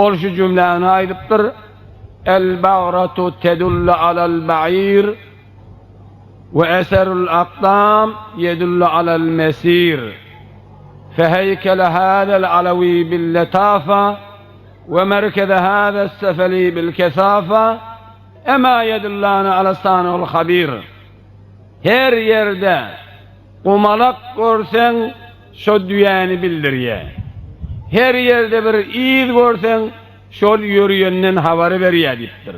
ol şu jümläni aýdypdyr, El-bagratu tedullu alal ba'ir We eserul akdam ýedullu alal mesir. Feheýkele hazel alawi bil letafa we merkeze hazel sefeli bil kesafa ema ýedullana ala sanul habir. Her ýerde gumalak görseň şo düýäni bildirýär. Her ýerde bir yz görseň şol ýörýenden habary berýär diýipdir.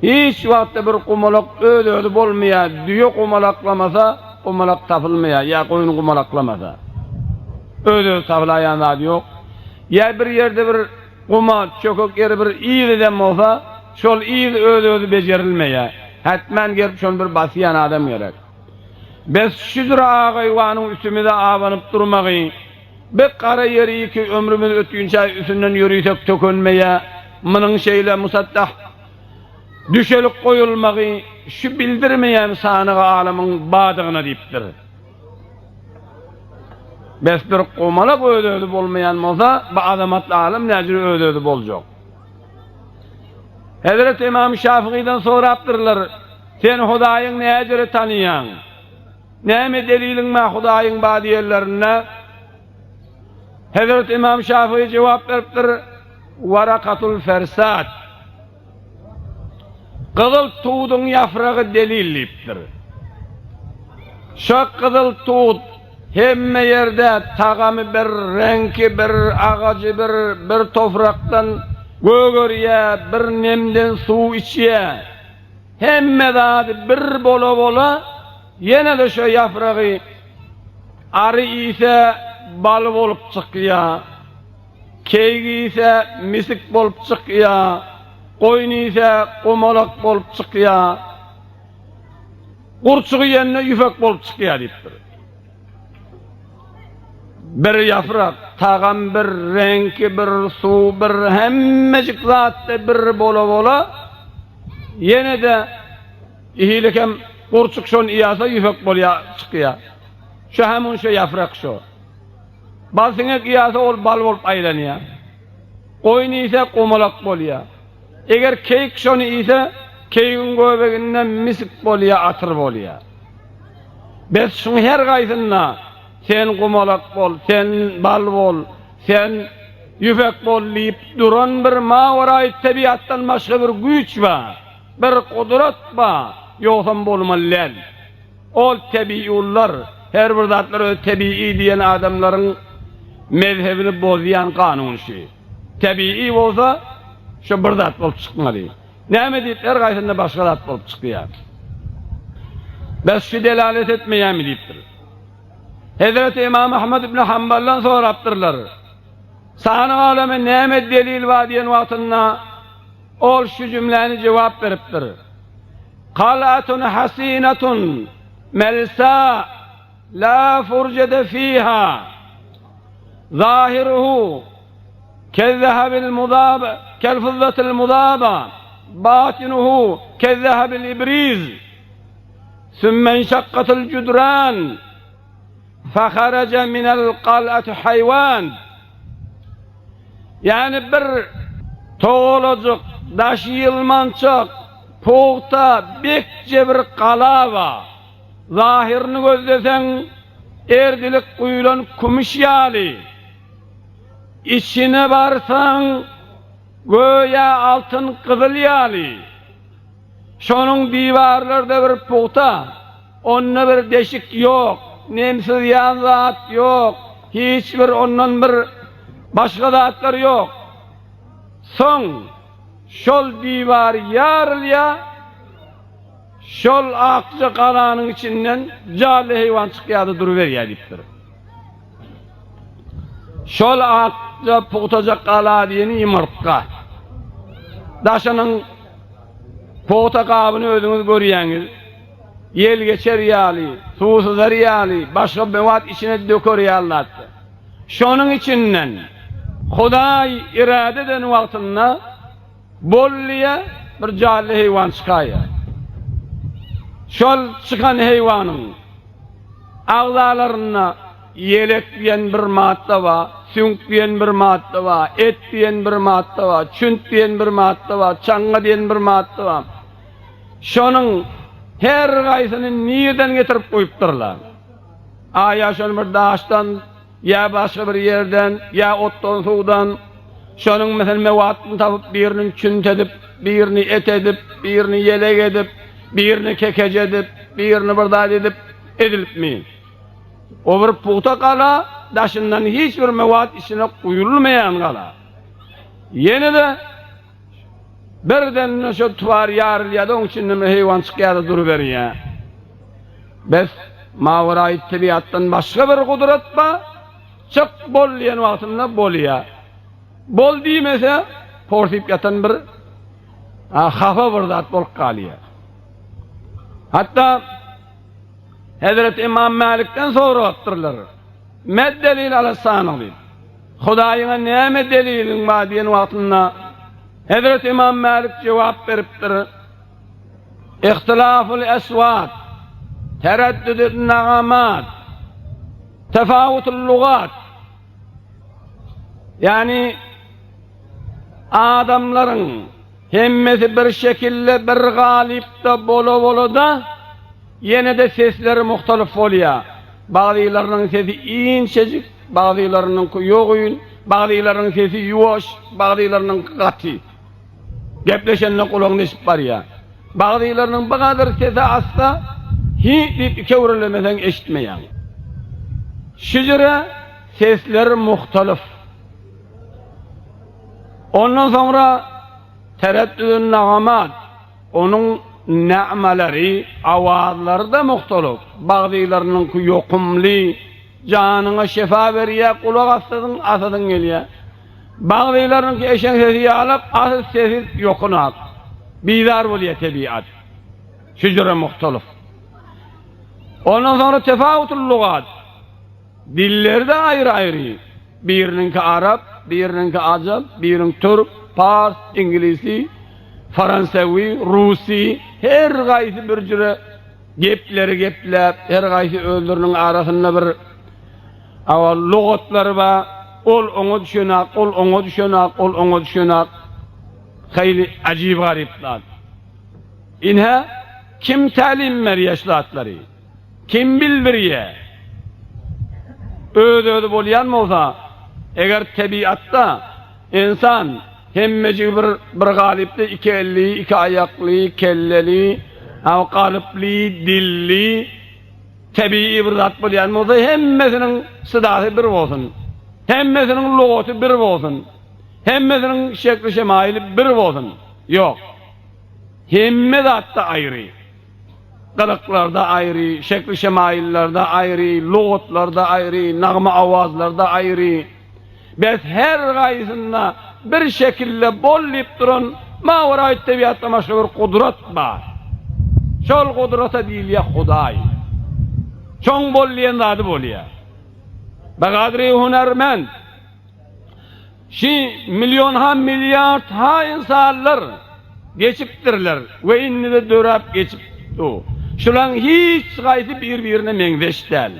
Hiç wagtda bir gumalak öz-özi bolmaýar, düýe gumalaklamasa, gumalak tapylmaýar, ýa goýun gumalaklamasa. Öz-özi tapylaýan zady ýok. Ýa bir ýerde bir guma, çökek ýeri bir yz eden bolsa, şol yz öz-özi bejerilmeýär. Hetmen gelip şony bir basýan adam gerek. Bes şüdür agaýwanyň üstümize abanyp durmagy, Bi gara ýeri ki ömrümiz ötýünçä üstünden ýörisek tökenmeýä, munuň şeýle musatdah düşelip goýulmagy şu bildirmeýän sanygy alymyň badygyna diýipdir. Bes bir gomalak öz-özi bolmaýan bolsa, bu azamatly alym näjür öz-özi boljak? Hezreti Ymam Şafygydan sorapdyrlar, Sen Hudaýyň näjüre tanyýaň? Näme deliliň bar Hudaýyň bar diýenlerinde Hezret Imam Şafygy jogap beripdir, Warakatul fersat. Gyzyl tuduň ýafragy delil diýipdir. Şo gyzyl tut hemme ýerde tagamy bir, reňki bir, agajy bir, bir toprakdan gögerýä, bir nemden suw içýä. Hemme zady bir bola-bola ýene-de şo ýafragy ary iýse bal bolup çykýa. Keýik iýse misik bolup çykýa. Goýun iýse gomalak bolup çykýa. Gurçugy iýende ýüpek bolup çykýar diýipdir. Bir ýaprak, tagam bir, reňki bir, suw bir, hemmejik zatda bir bola-bola, ýene-de hili hem gurçuk şony iýase ýüpek bolýar, çykýar. Şo hem şo ýaprak şo. Bal siňek iýase ol bal bolup aýlanýar. Goýun iýse gomalak bolýar. Eger keýik şony iýse, keýigiň göbeginde misik bolýar, atyr bolýar. Bes şuň her gaýsynda sen gumalak bol, sen bal bol, sen ýüpek bol diýip duran bir mawaraýy tebigatdan başga bir güýç bar, bir gudrat bar, ýogsam bolmaly däl. Ol tebiiullar, her bir zatlar özi tebii diýen adamlaryň mezhebini bozýan kanun şü. Tebii bolsa şo bir zat bolup çykmaly. Näme diýip her gaýsynda başga zat bolup çykýar. Bes şu delalet etmeýärmi diýipdir. Hezreti Imam Ahmad ibn Hanbaldan sorapdyrlar. Sany aleme näme delil bar diýen wagtynda ol şu jümläni jogap beripdir. Kalatun hasinatun melsa la furjede fiha zahiruhu kezzehabil muzab kelfizzatil muzaba batinuhu kezzehabil ibriz sümme inşakkatil cudran Faharaja minel gal'ati haýwan. Ýagny bir togalajyk, daşy ýylmançak, pugta, bekje bir gala bar. Zahyryny gözleseň, erdilik guýlan kümüş ýaly. Içine barsaň, göýä altyn gyzyl ýaly. Şonuň diwarlary-da bir pugta. Onda bir deşik ýok, nem syzýan zat ýok, hiç bir ondan bir başga zatlar ýok. Soň şol diwar ýarylýar, şol akja galanyň içinden janly heýwan çykýar-da duruberýär diýipdir. Şol akja pugtajak gala diýeni ýumurtga. Daşynyň pugta gabyny özüňiz görýäňiz. Ýel geçer ýaly, suw syzar ýaly, başga mewat içine döker ýaly zatdy. Şonuň içinden Hudaý irade eden wagtynda bol diýe bir janly heýwan çykaýýar. Şol çykan heýwanyň agzalarynda ýelek diýen bir madda bar, süňk diýen bir madda bar, et diýen bir madda bar, çünt diýen bir madda bar, çaňňa diýen bir madda bar. Şonuň her gaýsyny nirden getirip goýupdyrlar? Aýa şony bir daşdan ýa başga bir ýerden ýa otdan-suwdan şonuň meselem mewatyny tapyp biriniň çünt edip, birini et edip, birini ýelek edip, birini kekeç edip, birini bir zat edip edilipmi? O bir pugta gala, daşyndan hiç bir mewat içine guýulmaýan gala. Ýene-de Birden şo tuwar ýarylýar-da, oň içinden bir heýwan çykýar-da duruberýär. Bes, mawaraýy tebigatdan başga bir gudrat bar, çyk bol diýen wagtynda bolýar. Bol diýmese, porsyp ýatan bir hapa bir zat bolup galýar. Hatda Hezreti Ymam Mälikden sorapdyrlar. Med delil ala sanyg diýip. Hudaýyňa näme deliliň bar diýen wagtynda Hezreti Ymam Mälik jogap beripdir. Ihtilaful eswat, tereddüdül nagamat, tefawutul lugat. Ýagny adamlaryň Hemmesi bir şekilde bir galypda bola-bola-da, ýene-de sesleri muhtalyf bolýar. Bagzylarynyň sesi inçejik, bagzylarynyňky ýogyn, bagzylarynyň sesi ýuwaş, bagzylarynyňky gaty. Gepleşende gulagyň deşip barýar. Bagzylarynyň bu gadyr sesi assa, hi diýip iki öwrülemeseň eşitmeýäň. Şüjüre sesler muhtalyf. Ondan soňra tereddüdün nagamat, onuň nämalary, awazlary-da muhtalyf. Bagzylarynyňky ýokumly, janyňa şefa berýär, gulak assadyň, asadyň gelýär. Bagzylarynyňky eşeň sesi ýalak, asyl sesi ýokunak. Bizar bolýar tebigat. Şüjüre muhtalyf. Ondan soňra tefawutul lugat. Dilleri-de aýry-aýry. Biriniňki arap, biriniňki ajap, biriň türk, pars, iňlisi, faransewi, rusy, her gaýsy bir jüre gepleri gepläp, her gaýsy özleriniň arasynda bir Awa lugatlary bar, ol oňa düşenak, ol oňa düşenak, ol oňa düşenak. Haýly ajyp-garyp zat. Ine, kim tälim berýär şu zatlary? Kim bildirýär? Öz-özi bolýan bolsa, eger tebigatda ynsan hemmejigi bir bir galypda iki elli, iki aýakly, kelleli, galyply, dilli, Tebigy bir zat bolýan bolsa hemmesiniň sydasy bir bolsun. Hemmesiniň lugaty bir bolsun. Hemmesiniň şekli-şemaýyly bir bolsun. Ýok. Hemme zatda aýry. Gylyklarda aýry, şekli-şemaýyllarda aýry, lugatlarda aýry, nagma-awazlarda aýry. Bes her gaýsynda bir şekilde bol diýip duran mawaraýt tebigatdan başga bir gudrat bar. Şol gudrata diýilýär Hudaý. Şoň bol diýen zady bolýar. Bagadry hünärment. Şi million ha milliard ha insanlar geçipdirler we indi-de döräp geçip dur. Şulaň hiç gaýsy bir-birine meňzeş däl.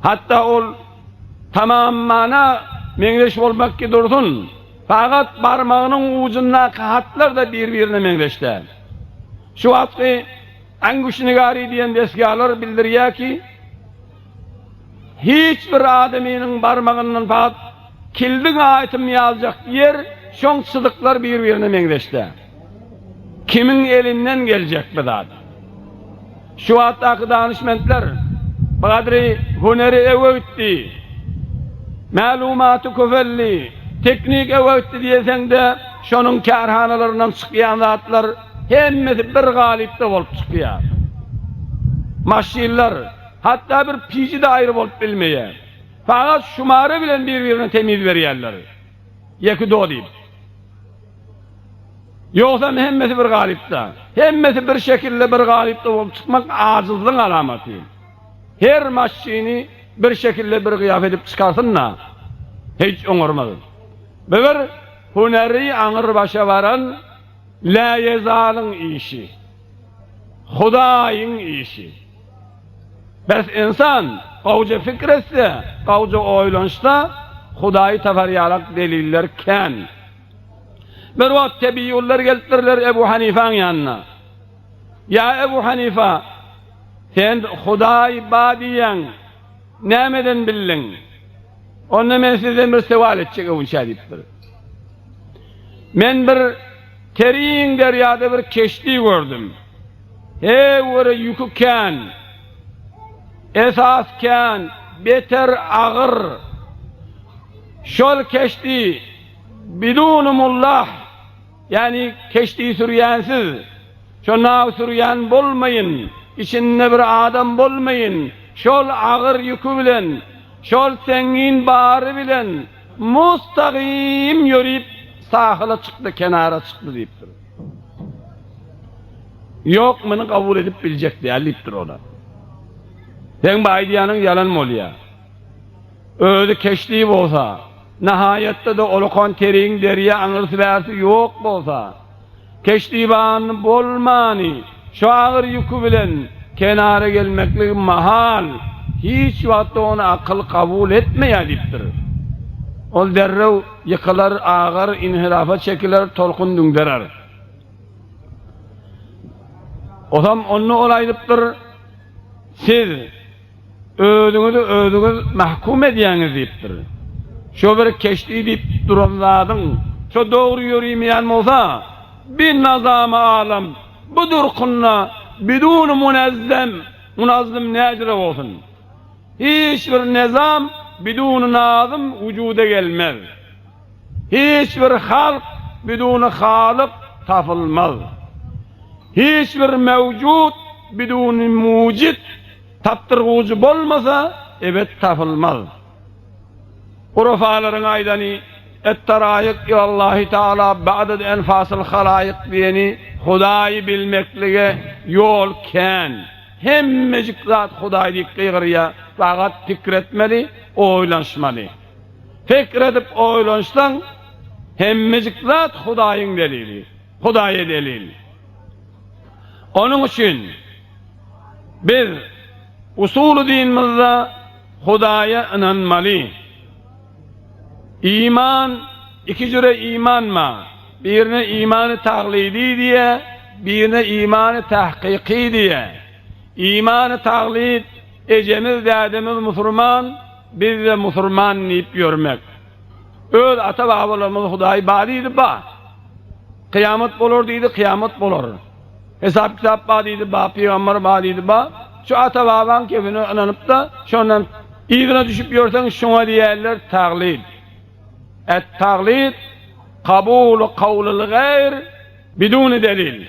Hatda ol tamam mana meňzeş bolmak ki dursun, fakat barmagynyň ujundaky hatlar-da bir-birine meňzeş däl. Şu wagtky Anguşnigari diýen desgalar bildirýär ki, hiç bir adamynyň barmagyndan fakat kildiň aýtym ýaljak ýer, şoň çyzyklar bir-birine meňzeş däl. Kimiň elinden geljek bu zat? Şu wagtdaky danyşmentler Badry hüneri öwe gitdi, mälumaty köpeldi, teknik öwe gitdi diýeseň-de, şonuň kärhanalaryndan çykýan zatlar hemmesi bir galypda bolup çykýar. Maşynlar, hatda bir piji-de aýry bolup bilmeýär. Fakat şumary bilen bir-birine temiz berýärler. Ýeki do diýip. Ýogsam hemmesi bir galypda. Hemmesi bir şekilde bir galypda bolup çykmak ajyzlygyň alamaty. Her maşyny bir şekilde bir gyýaf edip çykarsyn-da, hiç oňarmaz. Bu bir hüneri aňyr başa baran läýezalyň işi. Hudaýyň işi. Bes ynsan gowja pikir etse, gowja oýlanşsa, Hudaýy tapar ýalak deliller kän. Bir wagt tebiýunlar gelipdirler Ebu Hanifaň ýanyna. Ýa Ebu Hanifa, sen Hudaý ba diýýäň, nämeden bildiň? Onda men sizden bir sowal etjek öwünçä diýipdir. Men bir teriň derýada bir keşdi gördüm. Heý göre ýüki kän, esas kän, beter agyr. Şol keşdi Biduni mullah, ýagny keşdi sürýänsiz, şo naw sürýän bolmaýyn, içinde bir adam bolmaýyn, şol agyr ýüki bilen, şol seňňin bary bilen mustagym ýörip sahyla çykdy, kenara çykdy diýipdir. Ýok, muny kabul edip biljek däl diýipdir olar. Seň bu aýdýanyň ýalan bolýar. Özi keşdi bolsa, nahaýatda-da olakan teriň derýa aňyrsy-bärsi ýok bolsa, keşdiban bolmany, şu agyr ýüki bilen kenara gelmekligi mahal, hiç wagtda ony akyl kabul etmeýär diýipdir. Ol derrew ýykylar, agar, inhirafa çekiler, tolkun düňderer. Osam onda ol aýdypdyr, Siz. Özüňizi özüňiz mahkum edýäňiz diýipdir. Şo bir keşdi diýip duran zadyň şo dogry ýörimeýän bolsa, Bi nazamy alam, bu durkunda bidun munezzem, munazzym näjüre bolsun? Hiç bir nezam bidun nazym wujuda gelmez. Hiç bir halk bidun halyk tapylmaz. Hiç bir mewjut bidun mujit, tapdyrgujy bolmasa, ebet tapylmaz. Hurafalaryň aýdany Et-taraýyk ilallahi taala ba'dad enfasil halaýyk diýeni Hudaýy bilmeklige ýol kän. Hemmejik zat Hudaý diýip gygyrýar. Fakat pikir etmeli, oýlanyşmaly. Pikir edip oýlanyşsaň hemmejik zat Hudaýyň delili. Hudaýa delil. Onuň üçin biz usuly dinimizde Hudaýa ynanmaly. Iman, iki jüre iman bar. Birine imany taglydy diýýär, birine imany tahkyky diýýär. Imany taglyt, ejemiz, dädemiz musurman, biz-de musurman diýip ýörmek. Öz ata-babalarymyz Hudaý bar diýdi, bar. Kyýamat bolar diýdi, kyýamat bolar. Hesap-kitap bar diýdi, bar, pygamber bar diýdi, bar. Şu ata-babaň kepine ynanyp-da, şondan yzyna düşüp ýörseň, şoňa diýerler taglyt. Et-taglyt kabuly kawlyl gaýr biduni delil.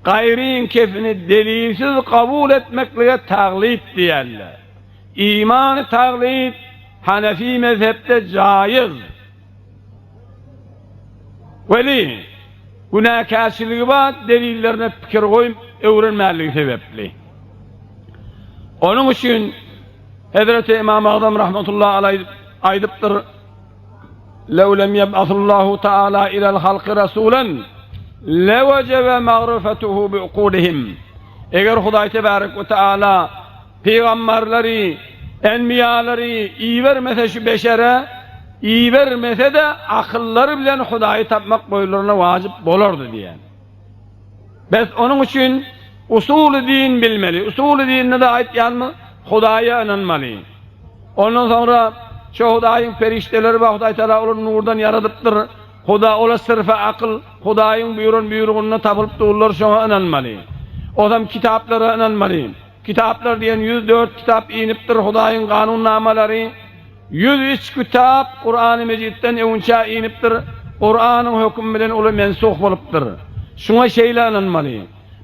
Gaýryň kepini delilsiz kabul etmeklige taglyt diýerler. Imany taglyt Hanefi mezhepde jaýyz. Weli, günäkärçiligi bar, delillerine pikir goýup öwrenmänligi sebäpli. Onuň üçin Hezreti Ymam Agzam rahmetullahi alaýh aýdypdyr, Lew lem ýeb'asullahu taala ilel halky rasulan lewejebe magrifetuhu bi ukulihim. Eger Hudaý tebarek we taala Pygamberleri, enbiýalary ibermese şu beşere, ibermese-de akyllary bilen Hudaýy tapmak boýlaryna wajyp bolardy diýen. Bes onuň üçin usuly din bilmeli. Usuly dinde-de aýtýanymyz Hudaýa ynanmaly. Ondan soňra şu Hudaýyň perişdeleri bar, Hudaý Tagala olary nurdan ýaradypdyr. Huda ola syrfa akyl, Hudaýyň buýran buýrugynda tapylyp durlar, şoňa ynanmaly. Ozam kitaplara ynanmaly. Kitaplar diýen 104 kitap inipdir Hudaýyň kanunnamalary. 103 kitap Kurany Mejitden öňünçä inipdir. Kuranyň hökümi bilen uly mensuh bolupdyr. Şuňa şeýle ynanmaly.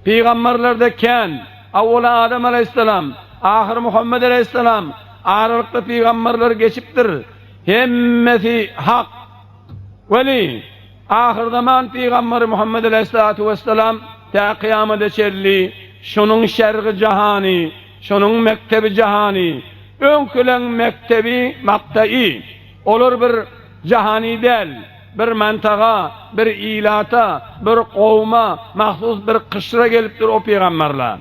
Pygamberlerde kän, awwala Adam aleýhissalam, ahyry Muhammet aleýhissalam, aralykda pygamberler geçipdir. Hemmesi hak. Weli, ahyrzaman pygamberi Muhammet aleýhissalatu wessalam tä kyýamada çenli şonuň şergi jahany, şonuň mekdebi jahany, öňküleň mekdebi maktai. Olar bir jahany däl, bir mantaga, bir ilata, bir kowma mahsus bir kyşra gelipdir o pygamberler.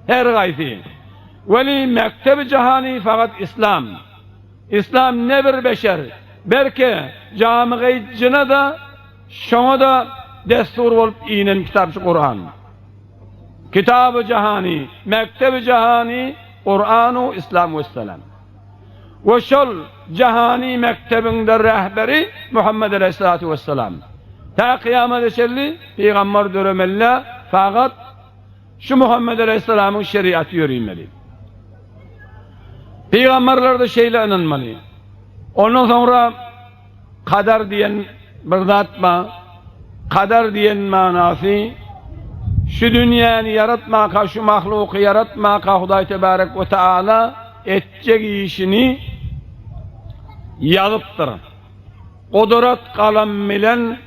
Her gaýsy. Weli mekdebi jahany fakat islam. Islam ne bir beşer, belki jamygy jyna-da, şoňa-da dessur bolup inen kitap şu Kuran. Kitaby jahany, mekdebi jahany Kuranu Islam wessalam. We şol jahany mekdebiň-de rehberi Muhammed aleyhissalatu wessalam. Tä kyýamata çenli pygamber döremeli-dä, fakat Şu Muhammet aleýhissalamyň şeriaty ýörimeli. Pygamberler-de şeýle ynanmaly. Ondan soňra kader diýen bir zat bar. Kader diýen manasy şu dünýäni ýaratmaka, şu mahluky ýaratmaka Hudaý tebarek we taala etjek işini ýazypdyr. Gudrat galam bilen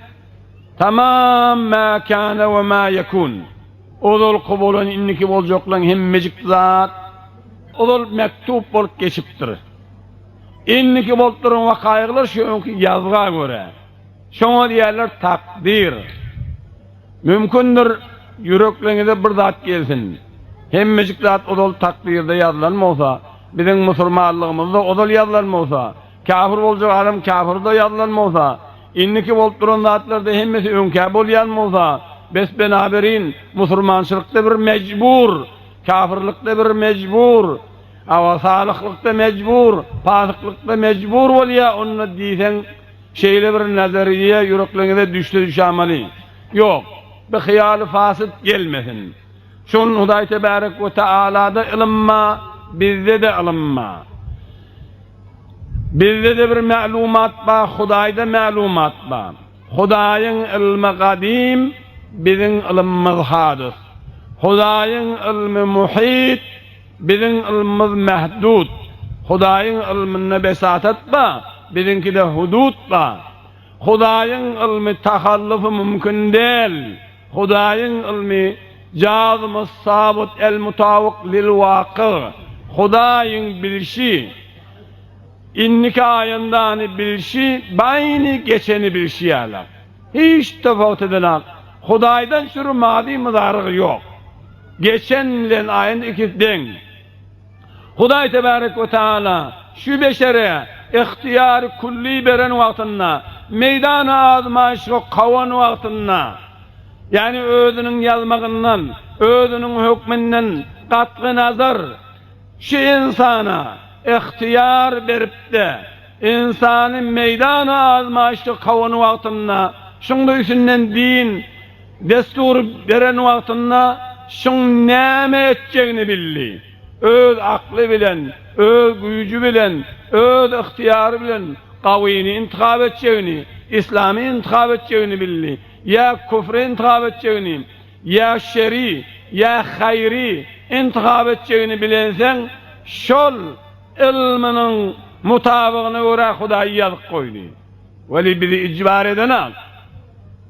Tamam mä kâne we mä ýekun. Ozalky bolan indiki boljaklaň hemmejik zat ozal mektup bolup geçipdir. Indiki bolup duran wakaýyklar şu öňki ýazga görä. Şoňa diýerler takdyr. Mümkindir ýürekleňize bir zat gelsin. Hemmejik zat ozal takdyrda ýazylan bolsa, biziň musurmanlygymyzda ozal ýazylan bolsa, Käfir boljak adam käfirde ýazylan bolsa, indiki bolup duran zatlarda hemmesi öňkä bolýan bolsa, bes benaberin, musurmançylykda bir mejbur, käfirlikde bir mejbur, awa salyhlykda mejbur, pasyklykda mejbur bolýar, onda diýseň, Şeýle bir nazariýe ýürekleriňize düşse düşämaly. Ýok, bir hyýaly fasyt gelmesin. Şol Hudaý Tebärek we Tealada ylym bar, bizde-de ylym bar. Bizde-de bir mälumat bar, Hudaýda mälumat bar. Hudaýyň ylmy gadym, biziň ylmymyz hadys. Hudaýyň ylmy muhyt, biziň ylmymyz mähdud. Hudaýyň ylmynda besatat bar, biziňkide hudud bar. Hudaýyň ylmy tahallufy mümkin däl. Hudaýyň ylmy jazmy sabyt el-mutabyk lil-wakyg. Hudaýyň bilşi. Indiki aýandany bilşi, baýny geçeni bilşi ýaly. Hiç tofawut edenak. Hudaýdan çüri mazy myzarygy ýok. Geçen bilen aýanda ikisi deň. Hudaý tebarek we taala şu beşere ygtyýary külli beren wagtynda, meýdany azmaýyşga kowan wagtynda, ýagny özüniň ýazmagyndan, özüniň hökmünden gatgy nazar, Şu ynsana ygtyýar berip-de, ynsany meýdana azmaýyşda kowan wagtynda, şuň-da üstünden din, dessur beren wagtynda şuň näme etjegini bildi. Öz akly bilen, öz güýji bilen, öz ygtyýary bilen gawyny intihap etjegini, islamy intihap etjegini bildi. Ýa küfri intihap etjegini, Ýa şeri, ýa haýry intihap etjegini bilenseň, şol ylmynyň mutabygyna görä Hudaý ýazyk goýdy. Weli bizi ijbar edenak.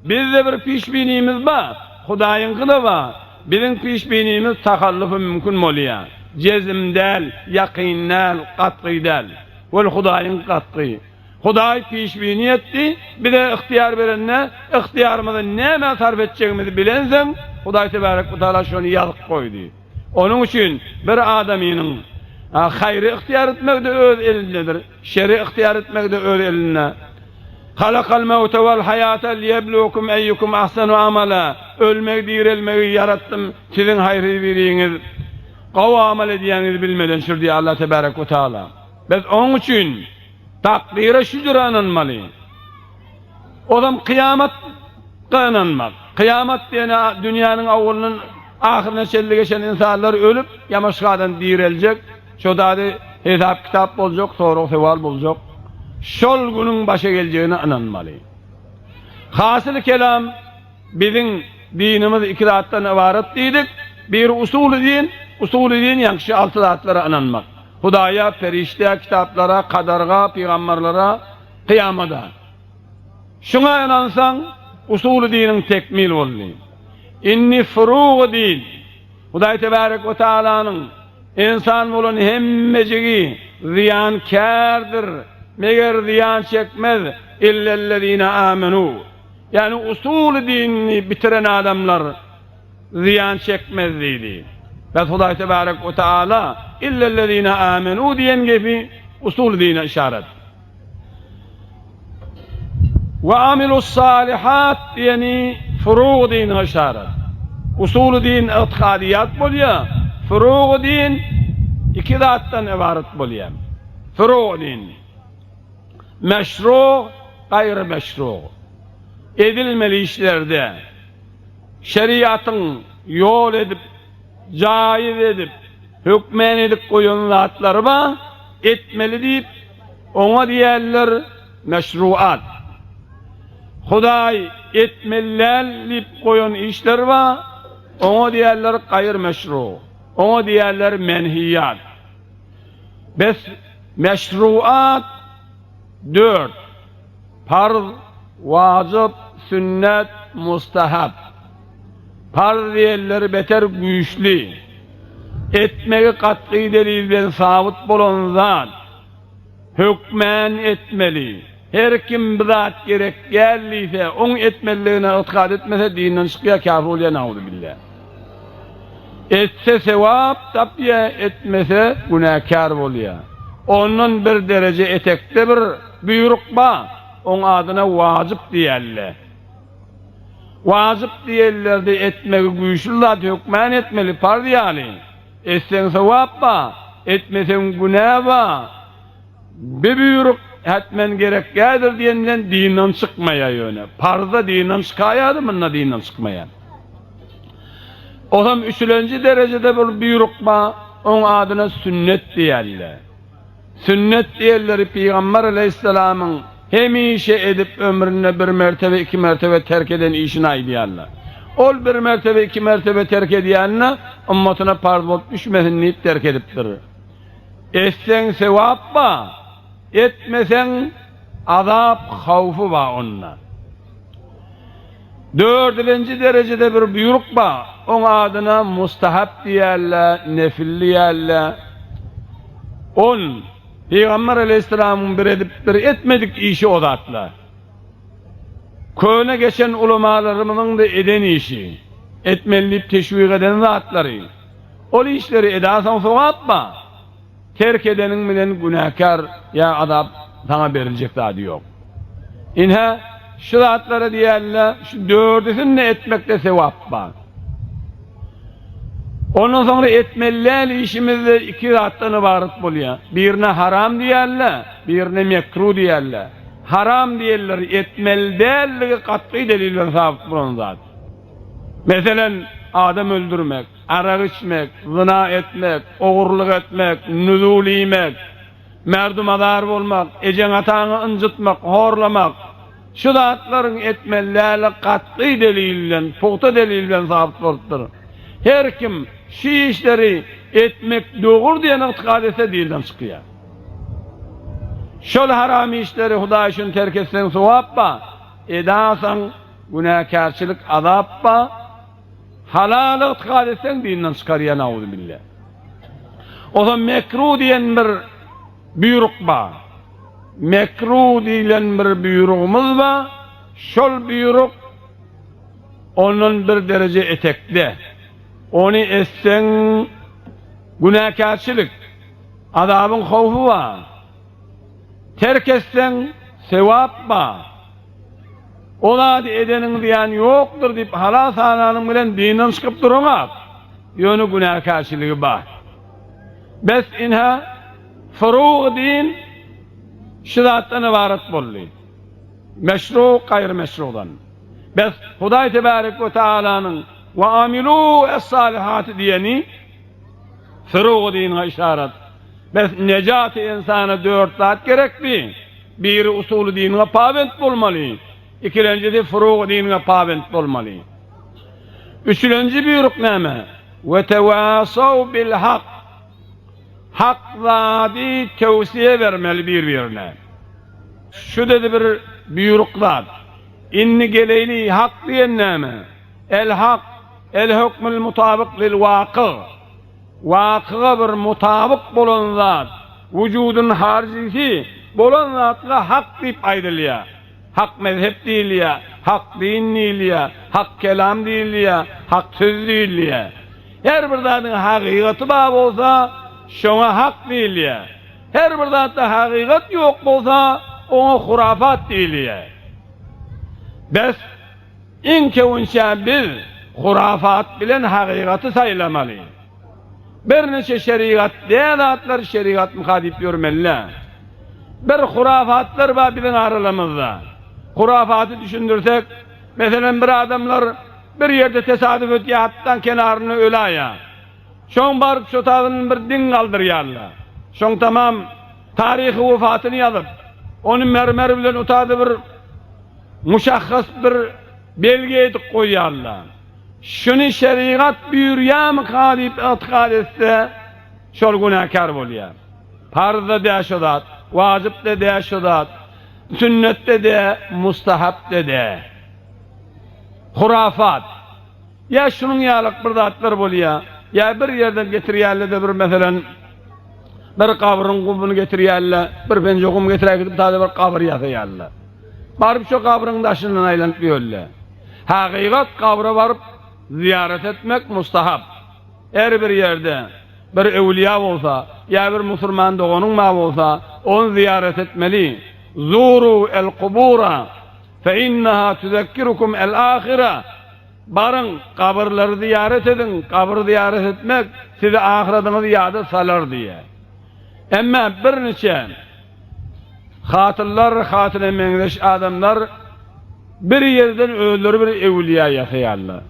Bizde bir pişbinimiz bar, Hudaýyňky-da bar. Biziň pişbinimiz tahallufy mümkin bolýar. Jezm däl, ýakyn däl, gatgy däl. Weli Hudaýyňky gatgy. Hudaý pişbini etdi, bize ygtyýar berende, ygtyýarymyzy nämä sarp etjegimizi bilensoň, Hudaý Tebärek we Taala şony ýazyp goýdy. Onuň üçin bir adamynyň haýry ygtyýar etmegi-de öz elindedir, şeri ygtyýar etmegi-de öz elinde. Halakal mewte wal haýata liýebluwekum eýýukum ahsanu amala, Ölmegi, direlmegi ýaratdym, siziň haýsy biriňiz gowy amal edýäniňizi bilmeden şür diýýär Allah Tebärek we Taala. Biz onuň üçin Takdyra şu jüre ynanmaly. Ozam kyýamatga ynanmak. Kyýamat diýeni dünýäniň awwalyndan ahyryna çenli geçen ynsanlar ölüp, ýamaşgadan direljek, şo zady hesap-kitap boljak, sorag-sowal boljak. Şol günüň başa geljegine ynanmaly. Hasyly kelam Biziň dinimiz iki zatdan ybarat diýdik. Biri usuly din, usuly din ýaňky şu alty zatlara ynanmak. Hudaýa, perişdä, kitaplara, kadarga, pygamberlere, kyýamada. Şuňa ynansaň, usuly diniň tekmil boldy. Indi furugy din, Hudaý tebärek we taalanyň ynsan bolan hemmejigi zyýankärdir, meger zyýan çekmez, illellezine amenu. Ýagny usuly dinini bitiren adamlar zyýan çekmez diýdi. Bes Hudaý tebarek we taala illellezine amenu diýen gepi usuly dine yşarat. We amilus salihat diýeni furug dine yşarat. Usuly din ygtykadyýat bolýar, furug din iki zatdan ybarat bolýar. Furug din. Meşru, gaýry meşru. Edilmeli işlerde şeriatyň ýol edip, jaýyz edip, hökmän edip goýan zatlary bar, etmeli diýip, oňa diýerler meşruat. Hudaý etmeli däl diýip goýan işleri bar, oňa diýerler gaýry meşru. Oňa diýerler menhiýat. Bes meşruat dört, parz, wajyp, sünnet, mustahap. Parz diýenleri beter güýçli. Etmegi katgy delil bilen sabyt bolan zat. Hökmän etmeli. Her kim bir zat gerek däl diýse, oň etmeliligine ygtykad etmese dinden çykýar, kafir bolýar, nauzubilla. Etse sewap tapýar, etmese günäkär bolýar. Ondan bir dereje etekde bir buýruk bar, oň adyna wajyp diýerler. Wajyp diýenlerde etmegi güýçli zat hökmän etmeli, parz ýaly. Etseň sewap bar, etmeseň günä bar. Bir buýruk. hetmen gerekgädir diýen bilen dinden çykmaýar ýöne. Parzda dinden çykaýardy, munda dinden çykmaýar. Ozam üçülenji derejede bir buýruk bar, oň adyna sünnet diýerler. Sünnet diýenleri Pygamber aleýhissalamyň hemişe edip ömründe bir mertebe iki mertebe terk eden işini aýdýarlar. Ol bir mertebe iki mertebe terk edýänine ymmatyna parz bolup düşmesin diýip terk edipdir. Etseň sewap bar, etmeseň azap howfy bar onda. Dördülenji derejede bir buýruk bar, oň adyna mustahap diýerler, nefil diýerler. Ol, Pygamber aleýhissalamyň bir edip, bir etmedik işi o zatlar. Köne geçen ulamalarymyzyň-da eden işi, etmeli diýip teşwik eden zatlary. Ol işleri edasaň sogap bar. Terk edeniň bilen günäkär ýa azap saňa beriljek zady ýok. Ine, şu zatlara diýende, şu dördüsini-de etmekde sewap bar. Ondan soňra etmeli däl işimiz-de iki zatdan ybarat bolýar. Birine haram diýerler, birine mekruh diýerler. Haram diýenleri etmeli däldigi katgy delil bilen sabyt bolan zat. Meselem, adam öldürmek, arak içmek, zyna etmek, ogurlyk etmek, nüzul iýmek, merdumazar bolmak, ejeň-ataňy ynjytmak, horlamak, şu zatlaryň etmeli däli katgy delil bilen, pugta delil bilen sabyt bolupdyr. Her kim şu işleri etmek dogry diýen ygtykad etse dinden çykýar. Şol haram işleri Hudaý üçin terk etseň sogap bar, edasaň Günäkärçilik azap ba, halal ygtykad etseň dinden çykarýar nauzubilla. Ozan mekru diýen bir buýruk ba. Mekru diýlen bir buýrugymyz ba, şol buýruk ondan bir dereje etekde. Ony etseň günäkärçilik, azabyň howfy ba. Terk etseň sewap ba. O zady edeniň zyýany ýokdur diýip halal sananyň bilen dinden çykyp duraňak. Ýöne günäkärçiligi bar. Bes inhä furugy din şu zatdan ybarat boldy. Meşru gaýry meşrudan. Bes Hudaý tebarek we taalanyň we amilu es-salihati diýeni furugy dine yşarat. Bes nejaty ynsana dört zat gerekdi. Biri usuly diniňe pabent bolmaly, ikilenjisi furugy diniňe pabent bolmaly. Üçülenji buýruk näme? We tewasaw bil hak. Hak zady tewsiýe bermeli bir-birine. Şu dedi bir buýruk zat. Indi geleýli hak diýen näme? El hak, el hukmul mutabyk lil wakyg. Wakyga bir mutabyk bolan zat, wujudyň haryjysy bolan zatga hak diýip aýdylýar. Hak mezhep diýilýär, hak din diýilýär, hak kelam diýilýär, hak söz diýilýär. Her bir zadyň hakykaty bar bolsa, şoňa hak diýilýär. Her bir zatda hakykat ýok bolsa, oňa hurafat diýilýär. Bes, Iň köwünçä biz hurafat bilen hakykaty saýlamaly. Birniçe şerigat däl zatlar şerigatmyka diýip ýörmeli-dä. Bir hurafatlar bar biziň aralamyzda. Hurafaty düşündirsek, meselem bir adamlar bir ýerde tesadüf ötýär hatdan kenarynda öläýýär. Şoň baryp şo tazyndan bir diň galdyrýarlar. Şoň tamam taryhy wefatyny ýazyp, ony mermer bilen utada bir muşahhas bir belgi edip goýýarlar. Şuny şerigat buýurýarmyka diýip ygtykad etse, şol günäkär bolýar. Parz-da däl şo zat, wajyp-da däl şo zat, sünnet-de däl, mustahap-da däl. Hurafat. Ýa şunuň ýalyk bir zatlar bolýar. Ýa bir ýerden getirýärler-de bir meselem, bir gabryň gumuny getirýärler, bir penje gum getiräýip täze bir gabyr ýasaýarlar. Baryp şo gabryň daşyndan aýlanyp ýörler. Hakykat gabra baryp zyýarat etmek mustahap. Her bir ýerde bir öwülýa bolsa, ýa bir musurman doganyň bar bolsa, ony zyýarat etmeli. Zuru el-kubura fe inneha tuzekkirukum el-ahire. Baryň, gabyrlary zyýarat ediň, gabyr zyýarat etmek sizi ahyradyňyzy ýada salar diýýär. Emma birniçe. Hatynlar, hatyna meňzeş adamlar bir ýerden özleri bir öwülýä ýasaýarlar.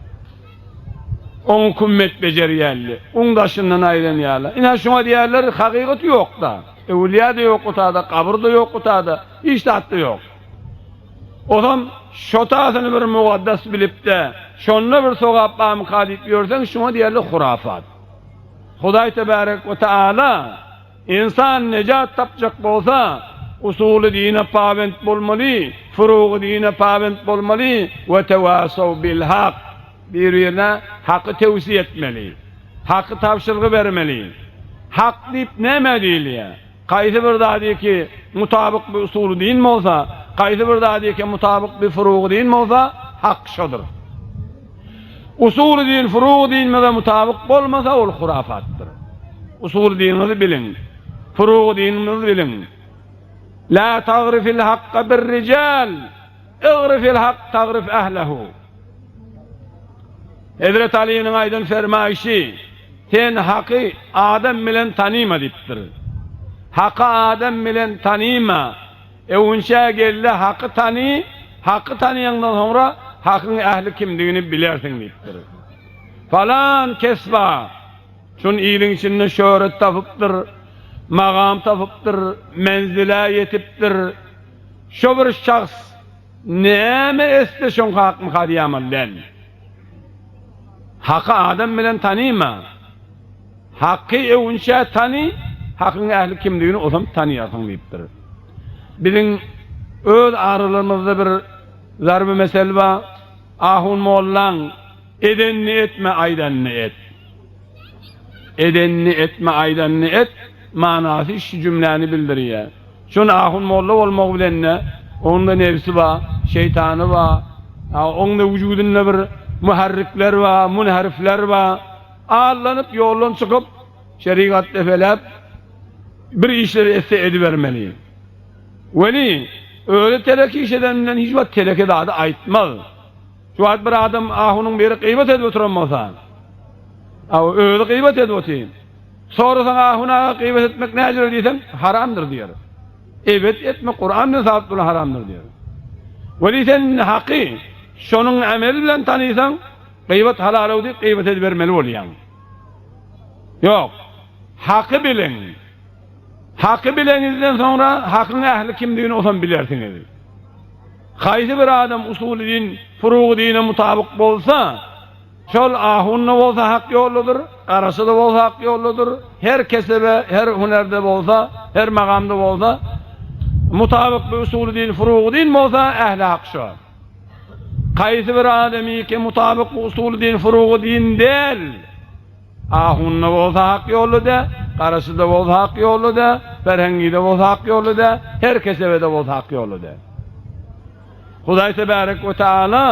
Oňa kümmet bejerýärler. Oň daşyndan aýlanýarlar. Ine şuňa diýýärler, hakykat ýok-da. Öwülýä-de ýok o tada, gabyr-da ýok o tada, hiç zat-da ýok. Ozam şo tasyny bir mugaddas bilip-de, şonda bir sogap barmyka diýip ýörseň, şuňa diýerler hurafat. Hudaý tebärek we taala ynsan nejat tapjak bolsa, usuly dine pabent bolmaly, furugy dine pabent bolmaly we tewasaw bil hak, bir-birine haky tewsiýe etmeli, haky tabşyrgy bermeli. Hak diýip nämä diýilýär? Kaýsy bir zady ki mutabyk bi usuly din bolsa, kaýsy bir zady ki mutabyk bi furugy din bolsa, hak şodur. Usuly din furugy dinimize mutabyk bolmasa ol hurafatdyr. Usuly diniňizi biliň. Furugy dinimizi biliň. La tagrifil hakka bir rijal, igrifil hak tagrif ehlehu. Hezret Alynyň aýdan fermaýşy, Sen Haky adam bilen tanyma diýipdir. Haky adam bilen tanyma. Öwünçä gelde Haky tany, Haky tanaýaňdan soňra Hakyň ähli kimdigini bilersiň diýipdir. Falan kes bar, şun iliň içinde şöhret tapypdyr, magam tapypdyr, menzile ýetipdir. Şo bir şahs Näme etse şoň hakmyka diýýämal däl. Haky adam bilen tanyma. Haky öwünçä tany, hakyň ähli kimdigini osam tanyarsyň diýipdir. Biziň öz aralarymyzda bir zarby mesel bar, Ahun mollaň edenini etme aýdanyny et. Edenini etme aýdanyny et manasy şu jümläni bildirýär. Şon ahun molla bolmagy bilen-de, onuň-da nebsi bar, şeýtany bar, onuň-da wujudynda bir muharrikler bar, munharifler bar. Allanyp, ýoldan çykyp, şerigat depeläp, bir işleri etse edibermeli. Weli, özi telek iş eden bilen hiç wagt teleke zady aýtmaz. Şu wagt bir adam ahunyň biri gybat edip oturan bolsa, özi gybat edip otyr. Sorasaň ahun aga gybat etmek näjüre diýseň haramdyr diýer. Ebet etmek Kuran bilen sabyt bolan haramdyr diýer. Weli sen indi haky şonuň emeli bilen tanysaň gybat halalow diýip gybat edibermeli bolýaň. Ýok. Haky biliň. Haky bileňizden soňra hakyň ähli kimdigini osam bilersiňiz. Haýsy bir adam usuly din, furugy dine mutabyk bolsa, Şol ahun-da bolsa hak ýoldadyr, garaçy-da bolsa hak ýoldadyr, her kesebe, her hünerde bolsa, her magamda bolsa, mutabyk bi usuly din, furugy din bolsa, ähli hak şo. Kaýsy bir adamy ki mutabyk bi usuly din, furugy din däl, ahun-da bolsa hak ýolda dä, garaçy-da bolsa hak ýolda dä, ferhengi-de bolsa hak ýolda dä, her kesebe-de bolsa hak ýolda dä. Hudaý tebärek we taala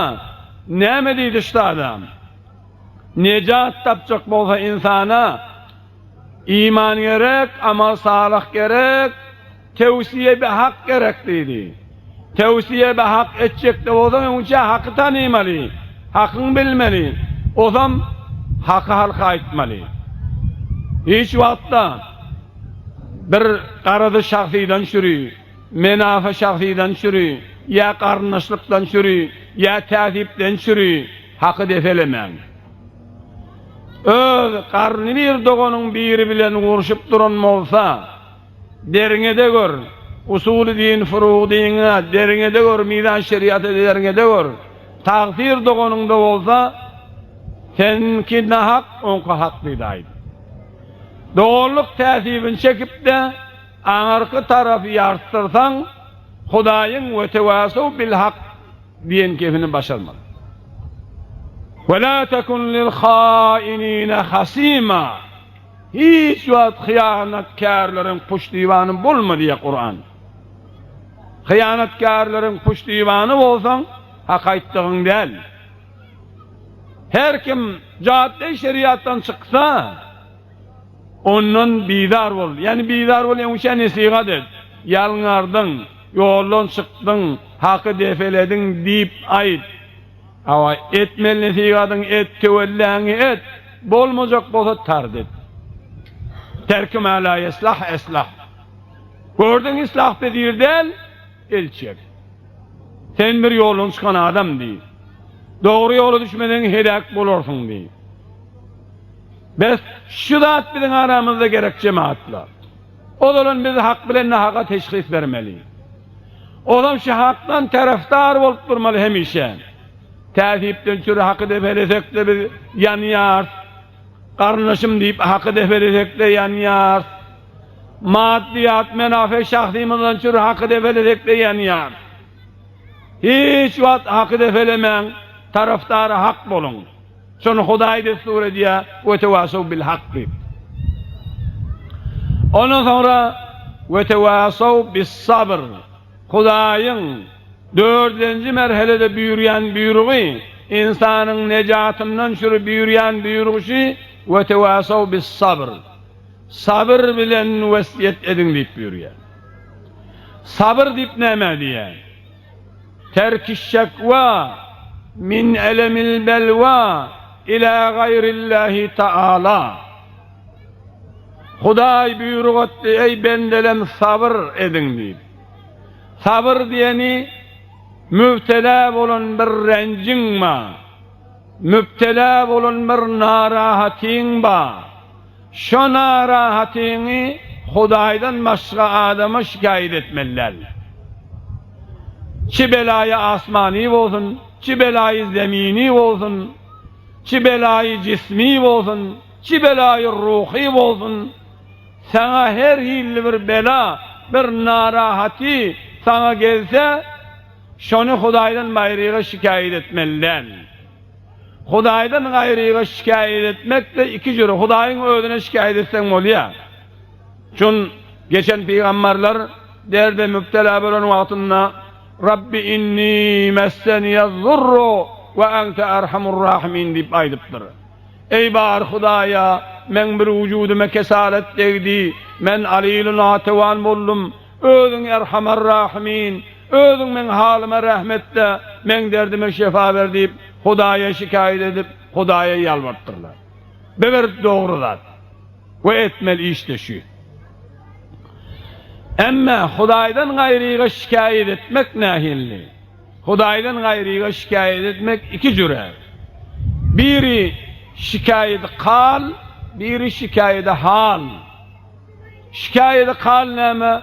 näme diýdi ştada? Nejat tapjak bolsa ynsana iman gerek, amal salyh gerek, tewsiýe bi hak gerek diýdi. Tewsiýe bi hak etjekde bolsaň öňçä haky tanymaly, hakyň bilmeli, osam haky halka aýtmaly. Hiç wagtda bir garazy şahsydan çüri Menafa şahsydan çüri, ýa garyndaşlykdan çüri, ýa täsipden çüri haky depelemäň. Öz garny bir doganyň biri bilen urşup duran bolsa, derňe-de gör, usuly din furugy diniňe derňe-de gör, mizan şeriata derňe-de gör. Tagsyr doganyňda bolsa, seniňki nahak, oňky hak diýdi aýt. Doganlyk täsibini çekip-de, Aňyrky tarapy ýarsdyrsaň, Hudaýyň we tewasaw bil hak diýen gepini başarmaz. We la tekun lil hainine hasima. Hiç wagt hyýanatkärleriň puştibany bolma diýýär Kuran. Hyýanatkärleriň puştibany bolsaň, hak aýtdygyň däl. Her kim jaddeý şeriatdan çyksa, Ondan bizar bol. Ýagny bizar bol, öňçä nesihat et. Ýalňardyň, ýoldan çykdyň, haky depelediň diýip aýt. Hawa, etmeli nesihatyňy et, töwelläňi et, bolmajak bolsa tard et. Terki ma la ýeslah eslah. Gördüň islahpezir däl, el çek. Sen bir ýoldan çykan adam diý. Dogry ýola düşmeseň heläk bolarsyň diý. Bes şu zat biziň aramyzda gerek jemagatlar. Ozalam biz hak bilen nahaka teşhis bermeli. Ozam şu hakdan tarafdar bolup durmaly hemişe. Täsipden çüri haky depelesek-de biz ýanýarys. Garyndaşym diýip haky depelesek-de ýanýarys. Maddyýat, menafe şahsymyzdan çüri haky depelesek-de ýanýarys. Hiç wagt haky depelemäň, tarafdary hak boluň. Şony Hudaý dessur edýär, We tewasaw bil hak diýip. Ondan soňra We tewasaw bis sabr. Hudaýyň dördlenji merhelede buýurýan buýrugy, ynsanyň nejatyndan çüri buýurýan buýrugy We tewasaw bis sabr. Sabyr bilen wesýet ediň diýip buýurýar. Sabyr diýip nämä diýýär? Terkişşekwa min elemil belwa ila gaýrillahi taala. Hudaý buýruk etdi, eý bendelem sabyr ediň diýip. Sabyr diýeni mübtela bolan bir renjiň bar, mübtela bolan bir narahatyň bar. Şo narahatyňy Hudaýdan başga adama şikaýat etmeli däl. Çi belaýy asmany bolsun, çi belaýy zemini bolsun, çi belaýy jismi bolsun, çi belaýy ruhy bolsun, saňa her hilli bir bela, bir narahaty saňa gelse, şony Hudaýdan baýryga şikaýat etmeli däl. Hudaýdan gaýryga şikaýat etmek-de iki jüre. Hudaýyň özüne şikaýat etseň bolýar. Çün geçen pygamberler derde mübtela bolan wagtynda Rabbi inni messeniyez-zurru we ente erhamur-rahimin diýip aýdypdyr. Eý bar Hudaýa, meň bir wujudyma kesalet degdi, men alylu-natewan boldum. Özüň Erhamar-Rahimin, Özüň meň halyma rähm et-de, meň derdime şefa ber diýip, Hudaýa şikaýat edip, Hudaýa ýalbarypdyrlar. Bu bir dogry zat we etmeli iş-de şu. Emma Hudaýdan gaýryga şikaýat etmek nähili? Hudaýdan gaýryga şikaýat etmek iki jüre. Biri şikaýady kal, biri şikaýady hal. Şikaýady kal näme?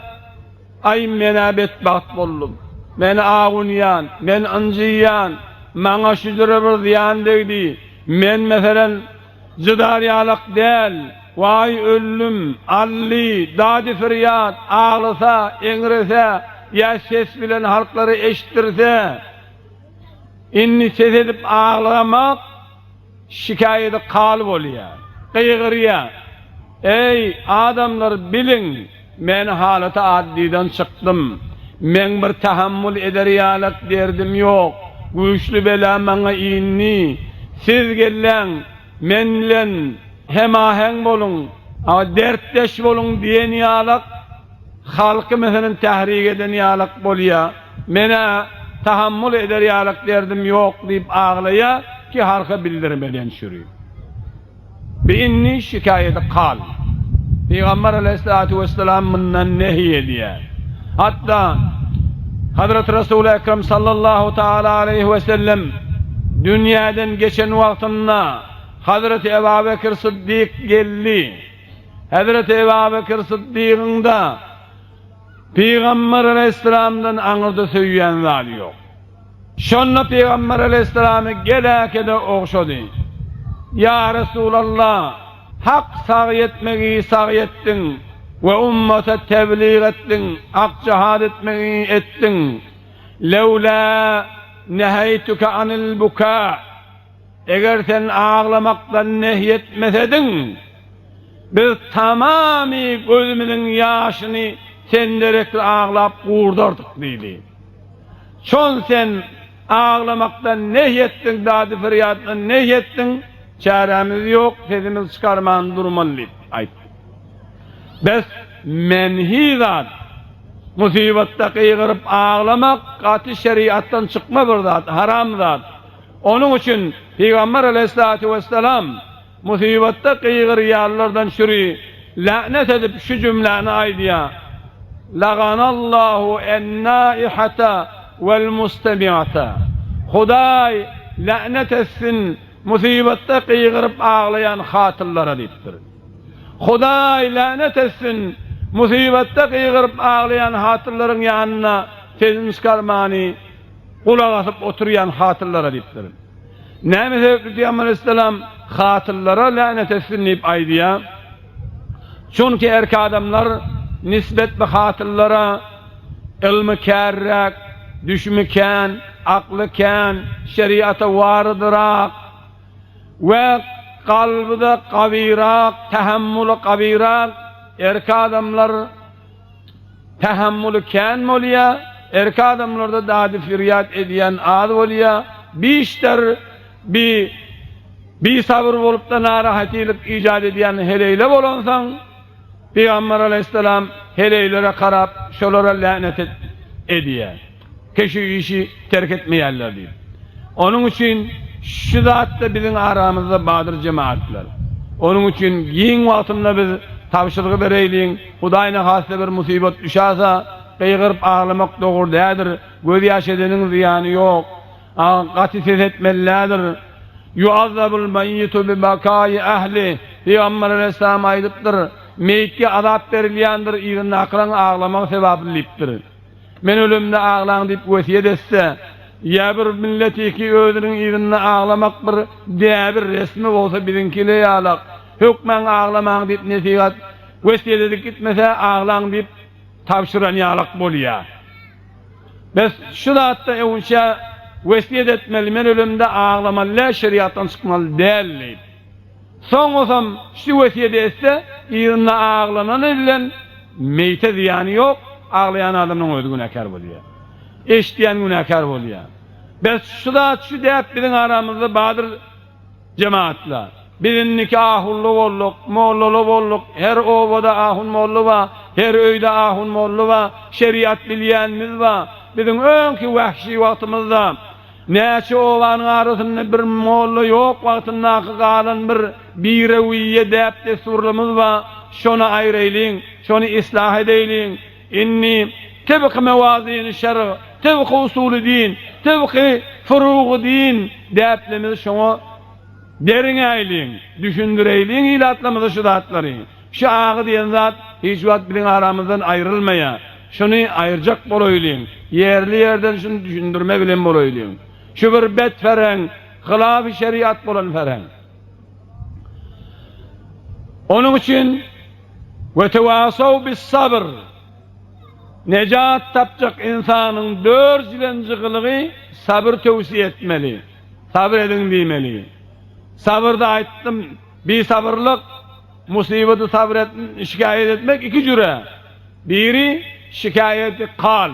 Aý, men-ä betbagt boldum. Men awunýan, men ynjyýan, maňa şu jüre bir zyýan degdi. Men, meselem, jydar ýalak däl. Waý, öldüm,Ally, dady-perýat, aglasa, eňrese ýa ses bilen halklara eşitdirse, indi ses edip aglamak, Şikaýady kal bolýar. Gygyrýar. Eý, adamlar, biliň, men halaty addydan çykdym. Meň bir tahammul eder ýalak derdim ýok. Güýçli bela maňa indi. Siz gelläň, men bilen hemaheň boluň, dertdeş boluň diýen ýalak Halky meselem tährik eden ýalak bolýa. Men-ä tahammul eder ýalak derdim ýok diýip aglaýa ki halka bildirmeden şüri. Bi indi şikaýady kal. Pygamber aleýhissalatu wessalam mundan nehy edýär. Hatda Hazreti Resuly Ekrem sallallahu taala aleýhi wesellem dünýäden geçen wagtynda Hazreti Eba Bekir Syddyk geldi. Hezreti Eba Bekir Syddygyň-da Pygamber aleýhissalamdan aňyrda söýýän zady ýok. Şonda Pygamber aleýhissalamy geläke-de ogşady. Ýa Resulallah, hak sagy etmegi sagy etdiň we ummata teblig etdiň, hak jihad etmegi etdiň. Lewlä neheýtuke anil buka. Eger sen aglamakdan nehy etmesediň, biz tamamy gözümiziň ýaşyny sen derekli aglap gurdardyk diýdi. Şon sen aglamakdan nehy etdiň, dady-perýatdan nehy etdiň, çärämiz ýok, sesimizi çykarman durmaly diýip aýtdy. Bes, menhi zat, musybatda gygyryp aglamak gaty şeriatdan çykma bir zat, haram zat. Onuň üçin Pygamber aleýhissalatu wessalam musybatda gygyrýanlardan şüri länet edip şu jümläni aýdýar. Laganallahu en-naihata wal-mustemi'ata. Hudaý länet etsin musybatda gygyryp aglaýan hatynlara diýipdir. Hudaý länet etsin musybatda gygyryp aglaýan hatynlaryň ýanynda sesini çykarmany gulak asyp oturýan hatynlara diýipdir. Näme sebäpli Pygamber aleyhisselam hatynlara länet etsin diýip aýdýar? Çünki erk adamlar nisbetli hatynlara ylmy kärräk, düşümi kän, akly kän, şeriata warydyrak we kalby-da gawyrak, tähemmuly gawyrak erk adamlar tähemmuly kän bolýar, erk adamlarda dady-firýat edýän az bolýar, bişter Bi bisabyr bolupda narahatylyk ijat edýän heleýle bolansoň, Pygamber alaýhyssalam heleýlere karap, şolara länet edýär. Ki şu işi terk etmeýärler diýip. Onuň üçin şu zatda biziň aramyzda bardyr jemagatlar. Onuň üçin giň wagtynda biz tabşyrgy bereýliň, Hudaý nahasta bir musybat düşäsa, gygyryp aglamak dogry däldir, gözýaş edeniň zyýany ýok. A gaty ses etmelidir. Ýuazzabul maýýitu bi bakaýi ähli. Pygamber aleýhissalam aýdypdyr, Meýitge azap berilýändir yzyndakylaryň aglamagy sebäpli diýipdir. Men ölemde aglaň diýip wesýet etse, ýa bir milletiki özüniň yzynda aglamak bir däbi resmi bolsa biziňkile ýalak, hökman aglamaň diýip nesihat wesýet edip gitmese aglaň diýip tabşyran ýalak bolýar. Bes şu zatda öwünçä wesýet etmeli, men ölemde aglamaly däl, şeriatdan çykmaly däl diýip. Soň bolsam şu wesýedi etse, yzynda aglanany bilen meýte zyýany ýok, aglaýan adamyň özi günäkär bolýar. Eşidýän günäkär bolýar. Bes şu zat, şu däp biziň aramyzda bardyr. Jemagatlar, biz indiki ahunly bolduk, mollaly bolduk, her obada ahun molla bar, her öýde ahun molla bar, şeriat bilýänimiz bar. Biziň öňki wähşi wagtymyzda näçe obanyň arasynda bir molla ýok wagtyndaky galan bir birewiýe däp-dessurlarymyz bar, şony aýraýlyň, şony islah edeýliň. Indi tebki mewazini şerg, tebki usuly din, tebki furugy din däplerimizi şoňa derňäýliň, düşündireýliň ilatlarymyza şu zatlary. Şu agy diýen zat hiç wagt biziň aramyzdan aýrylmaýar. Şuny aýyrjak bolaýlyň. Ýerli-ýerden şuny düşündirme bilen bolaýlyň. Şu bir bet fereň, hylafy şeriat bolan fereň. Onuň üçin We tewasaw bis-sabr. Nejat tapjak ynsanyň dörjülenji gylygy sabyr tewsiýe etmeli. Sabyr ediň diýmeli. Sabyrda aýtdym, bisabyrlyk, musybady sabyr et, şikaýat etmek iki jüre. Biri şikaýaty kal,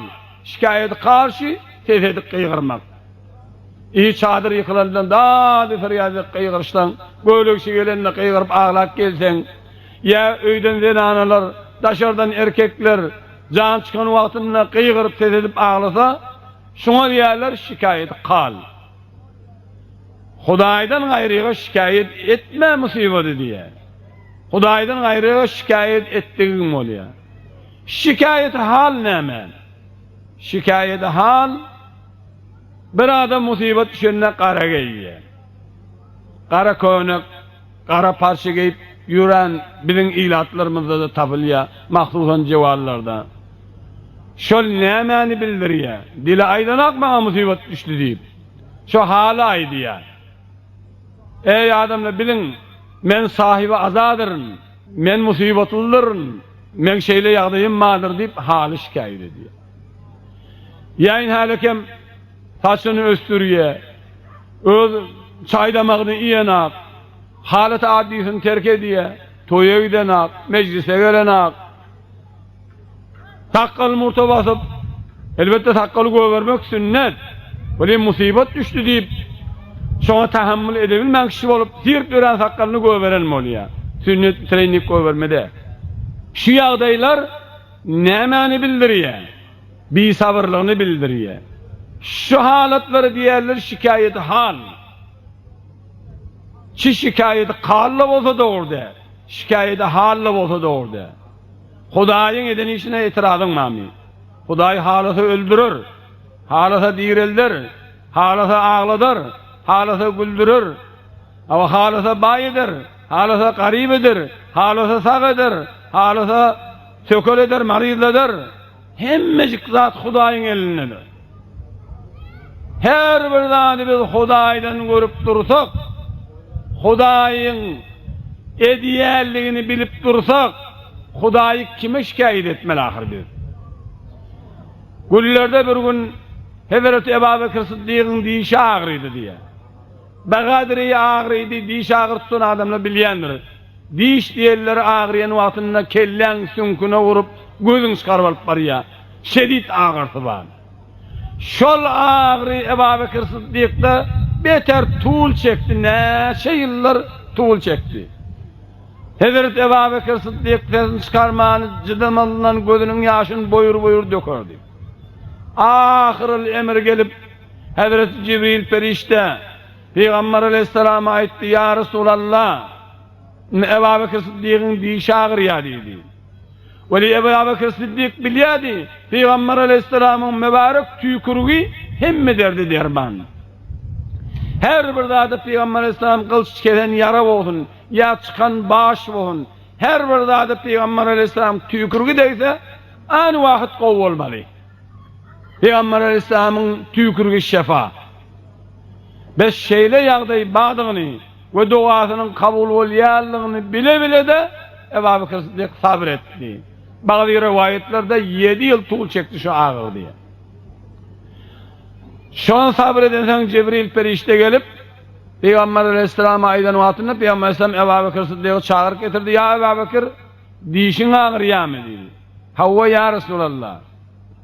şikaýaty kal şu ses edip gygyrmak. Ý çadyr ýykylandan dady-perýat edip gygyryşsaň, gölegçi gelende gygyryp aglap gelseň, ýa öýden zenanalar, daşardan erkekler jan çykan wagtynda gygyryp ses edip aglasa, şuňa diýerler şikaýaty kal. Hudaýdan gaýryga şikaýat etme musybady diýýär. Hudaýdan gaýryga şikaýat etdigiň bolýar. Şikaýaty hal näme? Şikaýaty hal Bir adam musybat düşende gara geýýär. Gara köýnek, gara parça geýip ýören biziň ilatlarymyzda-da tapylýar, mahsusan jewallarda. Şol nämäni bildirýär? Dili aýdanok maňa musybat düşdi diýip. Şo haly aýdýar. Eý adamlar biliň, men sahyby azadyryn, men musybatlydyryn, meň şeýle ýagdaýym bardyr diýip haly şikaýat edýär. Ýaýyn hälekem saçyny ösdürýä. Öz çaý-damagyny iýenak. Halat addysyny terk edýä. Toýa gidenak, mejlise gelenak. Sakgal murta basyp, elbetde sakgaly gögermek sünnet. Welin musybat düşdi diýip, şoňa tahammül edebilmän kişi bolup, syryp ýören sakgalyny göberen bolýar. Sünnet bitireýin diýip göberme-de. Şu ýagdaýlar Nämäni bildirýär? Bisabyrlygyny bildirýär. Şu halatlara diýerler şikaýaty hal. Çi şikaýaty kal-da bolsa dogry däl, şikaýaty hal-da bolsa dogry däl. Hudaýyň eden işine etirazyň barmy? Hudaý halasa öldürer, halasa direlder, halasa agladar, halasa güldürer, hawa, halasa baý eder, halasa garyp eder, halasa sag eder, halasa sökel eder, maryzladar. Hemmejik zat Hudaýyň elindedir. Her bir zady biz Hudaýdan görüp dursak, Hudaýyň edýänligini bilip dursak, Hudaýy kime şikaýat etmeli ahyr biz? Günlerde bir gün Hezreti Eba Bekir Syddygyň dişi agrydy diýýär. Bagadiri agrydy, diş agyry tutan adamlar bilýändir. Diş diýenleri agyrýan wagtynda kelläň süňküne urup, gözüň çykaryp alyp barýar. Şedid agyrsy bar. Şol agyry Eba Bekir Syddykda beter tul çekdi, näçe ýyllar tul çekdi. Hezreti Eba Bekir Syddyk sesini çykarman, jydamazyndan gözüniň ýaşyny boýur-boýur dökerdi. Ahyryl emr gelip, Hezreti Jibril perişde Pygamber aleýhissalama aýtdy, Ýa Resulallah, indi Eba Bekir Syddygyň dişi agyrýar diýdi. Weli Eba Bekir Syddyk bilýärdi, Pygamber aleýhissalamyň mübärek tüýkürigi hemme derde derman. Her bir zada Pygamber aleýhissalam gylyç kesen ýara bolsun, ýa çykan baş bolsun, her bir zada Pygamber aleýhissalam tüýkürigi degse, any wagt gowy bolmaly. Pygamber aleýhissalamyň tüýkürigi şefa. Bes şeýle ýagdaý bardygyny we dogasynyň kabul bolýanlygyny bile-bile-de Eba Bekir Syddyk sabyr etdi. Bagzy rowaýatlarda ýedi ýyl tul çekdi şu agyr diýýär. Şony sabyr edensoň Jibril perişde gelip, Pygamber aleýhissalama aýdan wagtynda Pygamber aleýhissalam Eba Bekir Syddygy çagyryp getirdi, Ýa Eba Bekir, dişiň agyrýarmy? diýdi. Hawa, ýa Resulallah.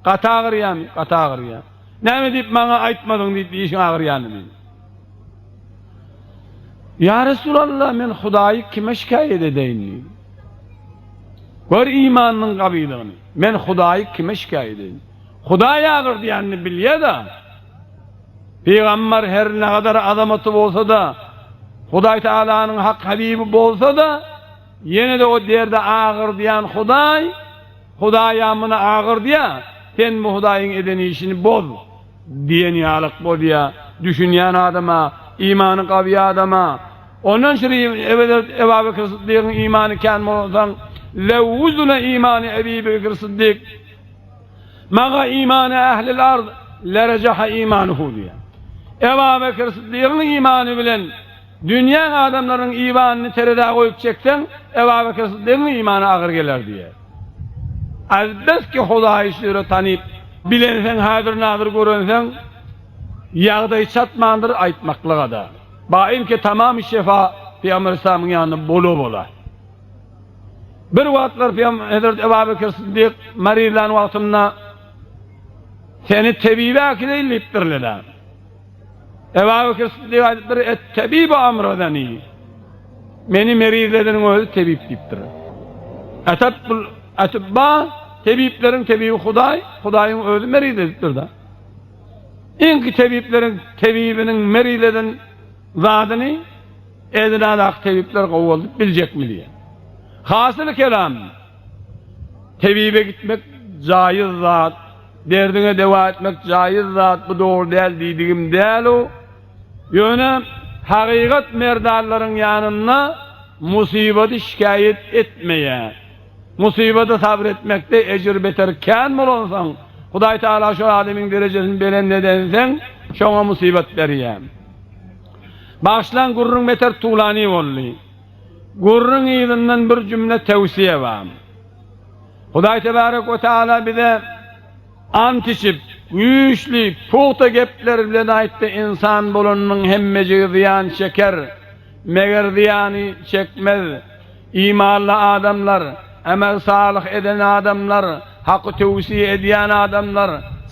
Gaty agyrýarmy? Gaty agyrýar. Näme diýip maňa aýtmadyň diýip dişiň agyrýanyny diýdi. Ýa Resulallah men Hudaýy kime şikaýat edeýin diýdi. Gör imanynyň gabylygyny. Men Hudaýy kime şikaýat edeýin? Hudaý agyrdýanyny bilýär-de. Pygamber her nägadar azamaty bolsa-da, Hudaý Tagalanyň hak habibi bolsa-da, ýene-de o derdi agyrdýan Hudaý Hudaýa muny agyrdýa, sen bu Hudaýyň eden işini boz diýen ýalyk bolýa, düşünýän adama, imany gawy adama. Ondan şiri Eba Bekir Syddygyň imany kän bolansoň, Lew wuzine imany Ebi Bekir Syddyk maga imany ählil ard lerejaha imanuhu diýýär. Eba Bekir Syddygyň imany bilen Dünýäň adamlarynyň imanyny terezä goýup çekseň, Eba Bekir Syddygyň imany agyr geler diýýär. Azbeski Hudaýy şüre tanyp, bilenseň, häzir-nazyr görenseň, ýagdaý çatmandyr aýtmaklyga-da. Baimki tamamy şefa Pygamber Aleyhisselamyň ýanynda bola-bola. Bir wagtlar Pygamber Hezreti Eba Bekir Syddyk marizlan wagtynda seni tebibe äkideýin diýipdirler-ä. Eba Bekir Syddyk aýdypdyr, Et-tebibu amradani. Meni merizledeniň özi tebip diýipdir. Atabbul atibba, tebipleriň tebibi Hudaý, Hudaýyň özi merizledipdir-de. Iňki tebipleriň tebibiniň merizleden zadyny Edinadaky tebipler gowy boldy biljekmi diýýär. Hasyly kelam, tebibe gitmek jaýyz zat, derdiňe dewa etmek jaýyz zat, bu dogry däl diýdigim däl-u. Ýöne hakykat merdanlaryň ýanynda musybady şikaýat etmeýär. Musybada sabyr etmekde ejir beter kän bolansoň, Hudaý Tagala şol adamyň derejesini belent edenseň, şoňa musybat berýär. Bagyşlaň gürrüň beter tulany boldy. Gürrüň yzyndan bir jümle tewsiýe bar. Hudaý Tebarek we Taala bize Ant içip, güýçli, pugta gepler bilen aýtdy, Ynsan bolanynyň hemmejigi zyýan çeker, meger zyýany çekmez. Imanly adamlar, emel salyh eden adamlar, haky tewsiýe edýän adamlar,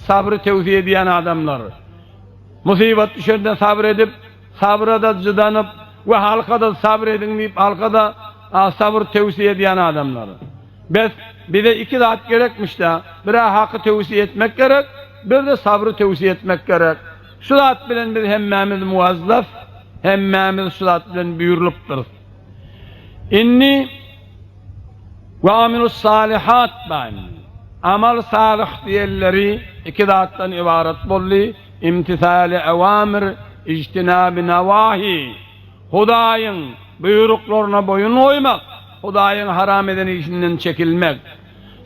sabry tewsiýe edýän adamlar. Musybat düşende sabyr edip, sabyra-da jydanyp we halka-da sabyr ediň diýip halka-da sabyr tewsiýe edýän adamlar. Bes, bize iki zat gerekmiş-dä, bir-ä haky tewsiýe etmek gerek, bir-de sabry tewsiýe etmek gerek. Şu zat bilen biz hemmämiz muwazzaf, hemmämiz şu zat bilen buýrulypdyrys. Indi. We amilus-salihat bar indi. Amal salyh diýenleri iki zatdan ybarat boldy, imtisali ewamir, ijtinabi nawahi. Hudaýyň buýruklaryna boýun goýmak, Hudaýyň haram eden işinden çekilmek.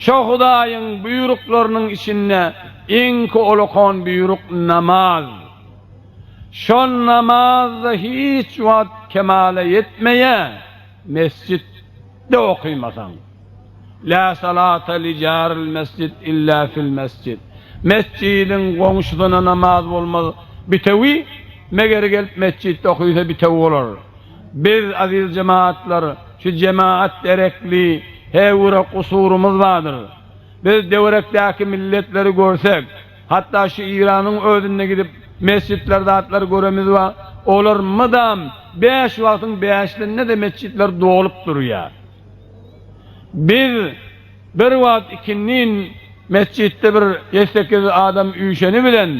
Şo Hudaýyň buýruklarynyň içinde iňki ulakan buýruk namaz. Şol namaz-da hiç wagt kemala ýetmeýär, mesjitde okymasaň. Lä salata li jaril mesjid illa fil mesjid. Mesjidiň goňşusyna namaz bolmaz bitewi, meger gelip mesjitde okysa bitewi bolar. Biz aziz jemagatlar şu jemagat derekli heýwere kusurymyz bardyr. Biz döwerekdäki milletleri görsek, hatda şu Iranyň özünde gidip mesjitler zatlar göremiz bar, olar mydam bäş wagtyň bäşisinde-de mesjitler dolup durýar. Biz bir wagt ikindin mesjitde bir ýedi-sekiz adam üýşeni bilen,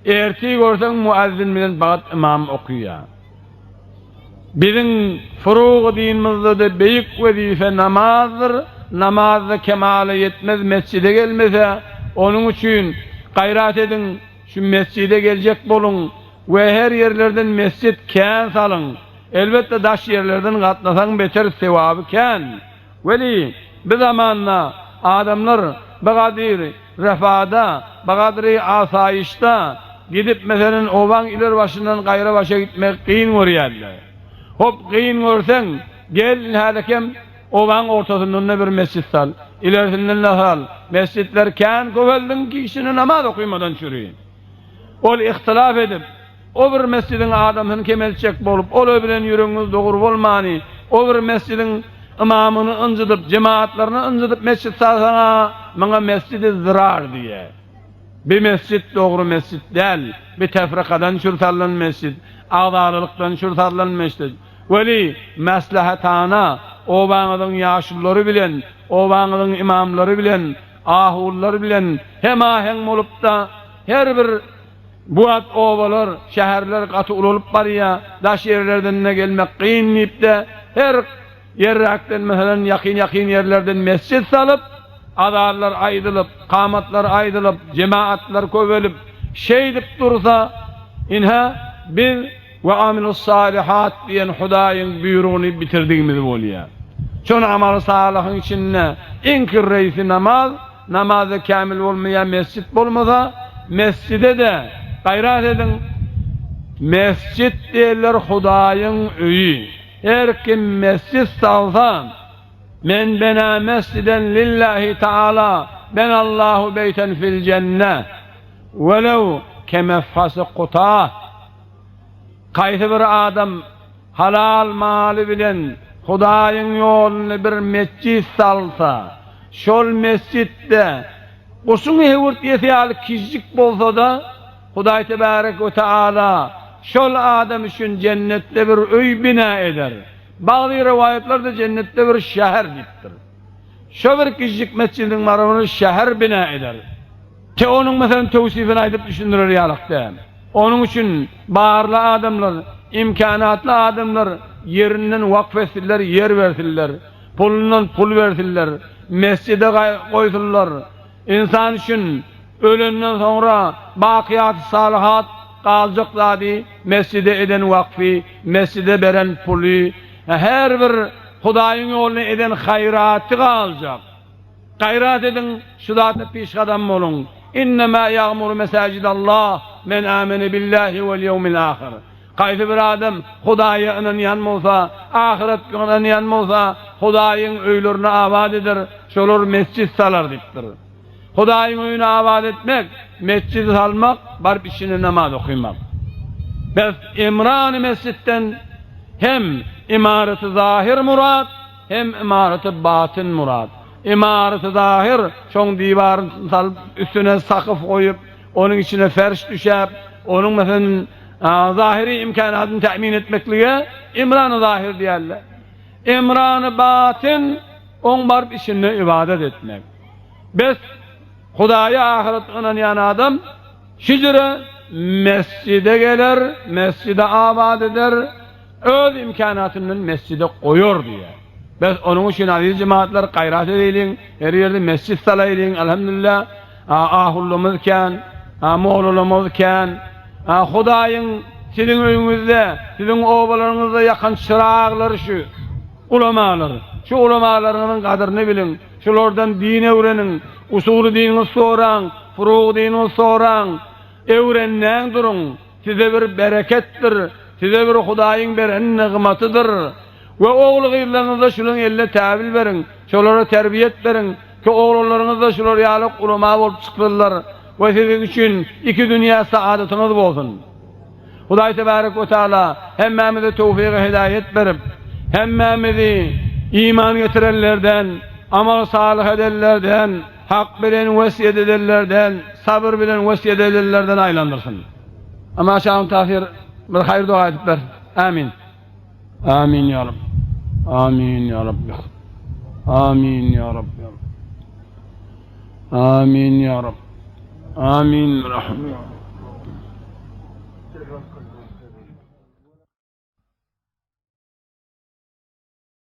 ertir görseň muazzin bilen fakat ymam okyýar. Biziň furugy dinimizde-de beýik wezipe namazdyr, namaz-da kemala ýetmez mesjide gelmese, onuň üçin gaýrat ediň, şu mesjide geljek boluň we her ýerlerden mesjit kän salyň. Elbetde daş ýerlerden gatnasaň beter sewaby kän. Weli bi zamanda adamlar bigadyr refada, bigadry asaýyşda gidip meselen obaň iler başyndan gaýra başa gitmegi kyn görýärler. Hop kyn görseň gel hälikem obaň ortasyndan-da bir mesjit sal, ilersinden-de sal, mesjitler kän köpeldiň kişini namaz okymadan çüri. Ol ihtilaf edip, o bir mesjidiň adamsyny kemeltjek bolup, ol bilen ýüregiňiz dogry bolmany, o bir mesjidiň ymamyny ynjydyp, jemagatlaryny ynjydyp mesjit salsaň-a, muňa mesjidi zyrar diýýär. Bi mesjit dogry mesjit däl, bi tefrikadan çür salnan mesjit, agzalalykdan çür salnan mesjit. Weli, maslahatana, obaňyzyň ýaşululary bilen, obaňyzyň ymamlary bilen, Ahunlar bilen hemaheň bolupda, her bir Bu wagt obalar, şäherler gaty ulalyp barýar, daş ýerlerden-de gelmek kyn diýip-de, her ýerräkden, meselem, ýakyn-ýakyn ýerlerden mesjit salyp, azanlar aýdylyp, kamatlar aýdylyp, jemagatlar köpelip, şeýdip dursa, ine, biz We amilus-salihat diýen Hudaýyň buýrugyny bitirdigimiz bolýar. Şol amaly salyhyň içinde iň kirreýsi namaz, namazda kämil bolmaýan mesjit bolmasa, mesjide-de gaýrat ediň, mesjit diýerler Hudaýyň öýi. Her kim mesjit salsa, Men bena mesjiden lillahi taala, benallahu beýten fil jenne, welew kemefhasy kutah. Haýsy bir adam halal maly bilen Hudaýyň ýolunda bir metjit salsa, şol mesjitde guşuň höwürtgesi ýaly kiçijik bolsa-da, Hudaý tebärek we teala şol adam üçin jennetde bir öý bina eder. Bagzy rowaýatlarda jennetde bir şäher diýipdir. Şo bir kiçijik metjidiň barabaryna şäher bina eder. Te onuň meselem töwsifini aýdyp düşündirer ýalyk däl. Onuň üçin barly adamlar, imkanatly adamlar ýerinden wakf etsinler, ýer bersinler, pulundan pul bersinler, mesjide goýsunlar. Ynsan üçin ölenden soňra bakyýaty salyhat galjak zady mesjide eden wakfy, mesjide beren puly, her bir Hudaýyň ýolunda eden haýraty galjak. Gaýrat ediň, şu zatda pişgadam boluň! Innemâ ýagmuru mesâjidallah men âmene billâhi vel ýewmil âhir. Haýsy bir adam Hudaýa ynanýan bolsa, ahyret güne ynanýan bolsa, Hudaýyň öýlerini abat eder, şolar mesjit salar diýipdir. Hudaýyň öýüni abat etmek, mesjidi salmak, baryp içinde namaz okymak. Bes imrany mesjitden hem imaraty zahyr murat, Hem ymaraty batyn murat. Ymaraty zahyr, şoň diwaryny salyp, üstüne sakyf goýup, onuň içine ferş düşäp, onuň meselem, zahyry imkanatyny tämin etmeklige imrany zahyr diýerler. Imrany batyn, oň baryp içinde ybadat etmek. Bes, Hudaýa ahyret ynanýan adam şijire mesjide geler, mesjide abat eder, Öz imkanatyndan mesjide goýar diýýär. Bes onuň üçin aziz jemagatlar gaýrat edeýliň, her ýerde mesjit salaýlyň, alhamdulillah, ahullymyz kän, mollalarymyz kän. Hudaýyň siziň öýüňizde, siziň obalaryňyzda ýakan çyraglary şu ulamalar. Şu ulamalaryňyzyň gadyryny biliň, şulardan din öwreniň, usuly diniňizi soraň, furugy diniňizi soraň, öwrenmäň duruň. Size bir bereketdir, size bir Hudaýyň beren nygmatydyr. We ogul-gyzlaryňyza şularyň eline täbil beriň, şolara terbiýet beriň, ki oglanlaryňyz-da şular ýaly ulama bolup çyksynlar we siziň üçin iki dünýä saadatyňyz bolsun. Hudaý tebarek we taala hemmämize towfygy hidaýet berip, hemmämizi iman getirenlerden, amal salyh edenlerden, hak bilen wesýet edenlerden, sabyr bilen wesýet edenlerden aýlandyrsyn. Amaşaň Tahyr bir haýyr doga edip ber. Amin. Amin ya Rabbi. Amin ya Rabbi. Amin ya Rabbi. Amin ya Rabbi. Amin. Rahim.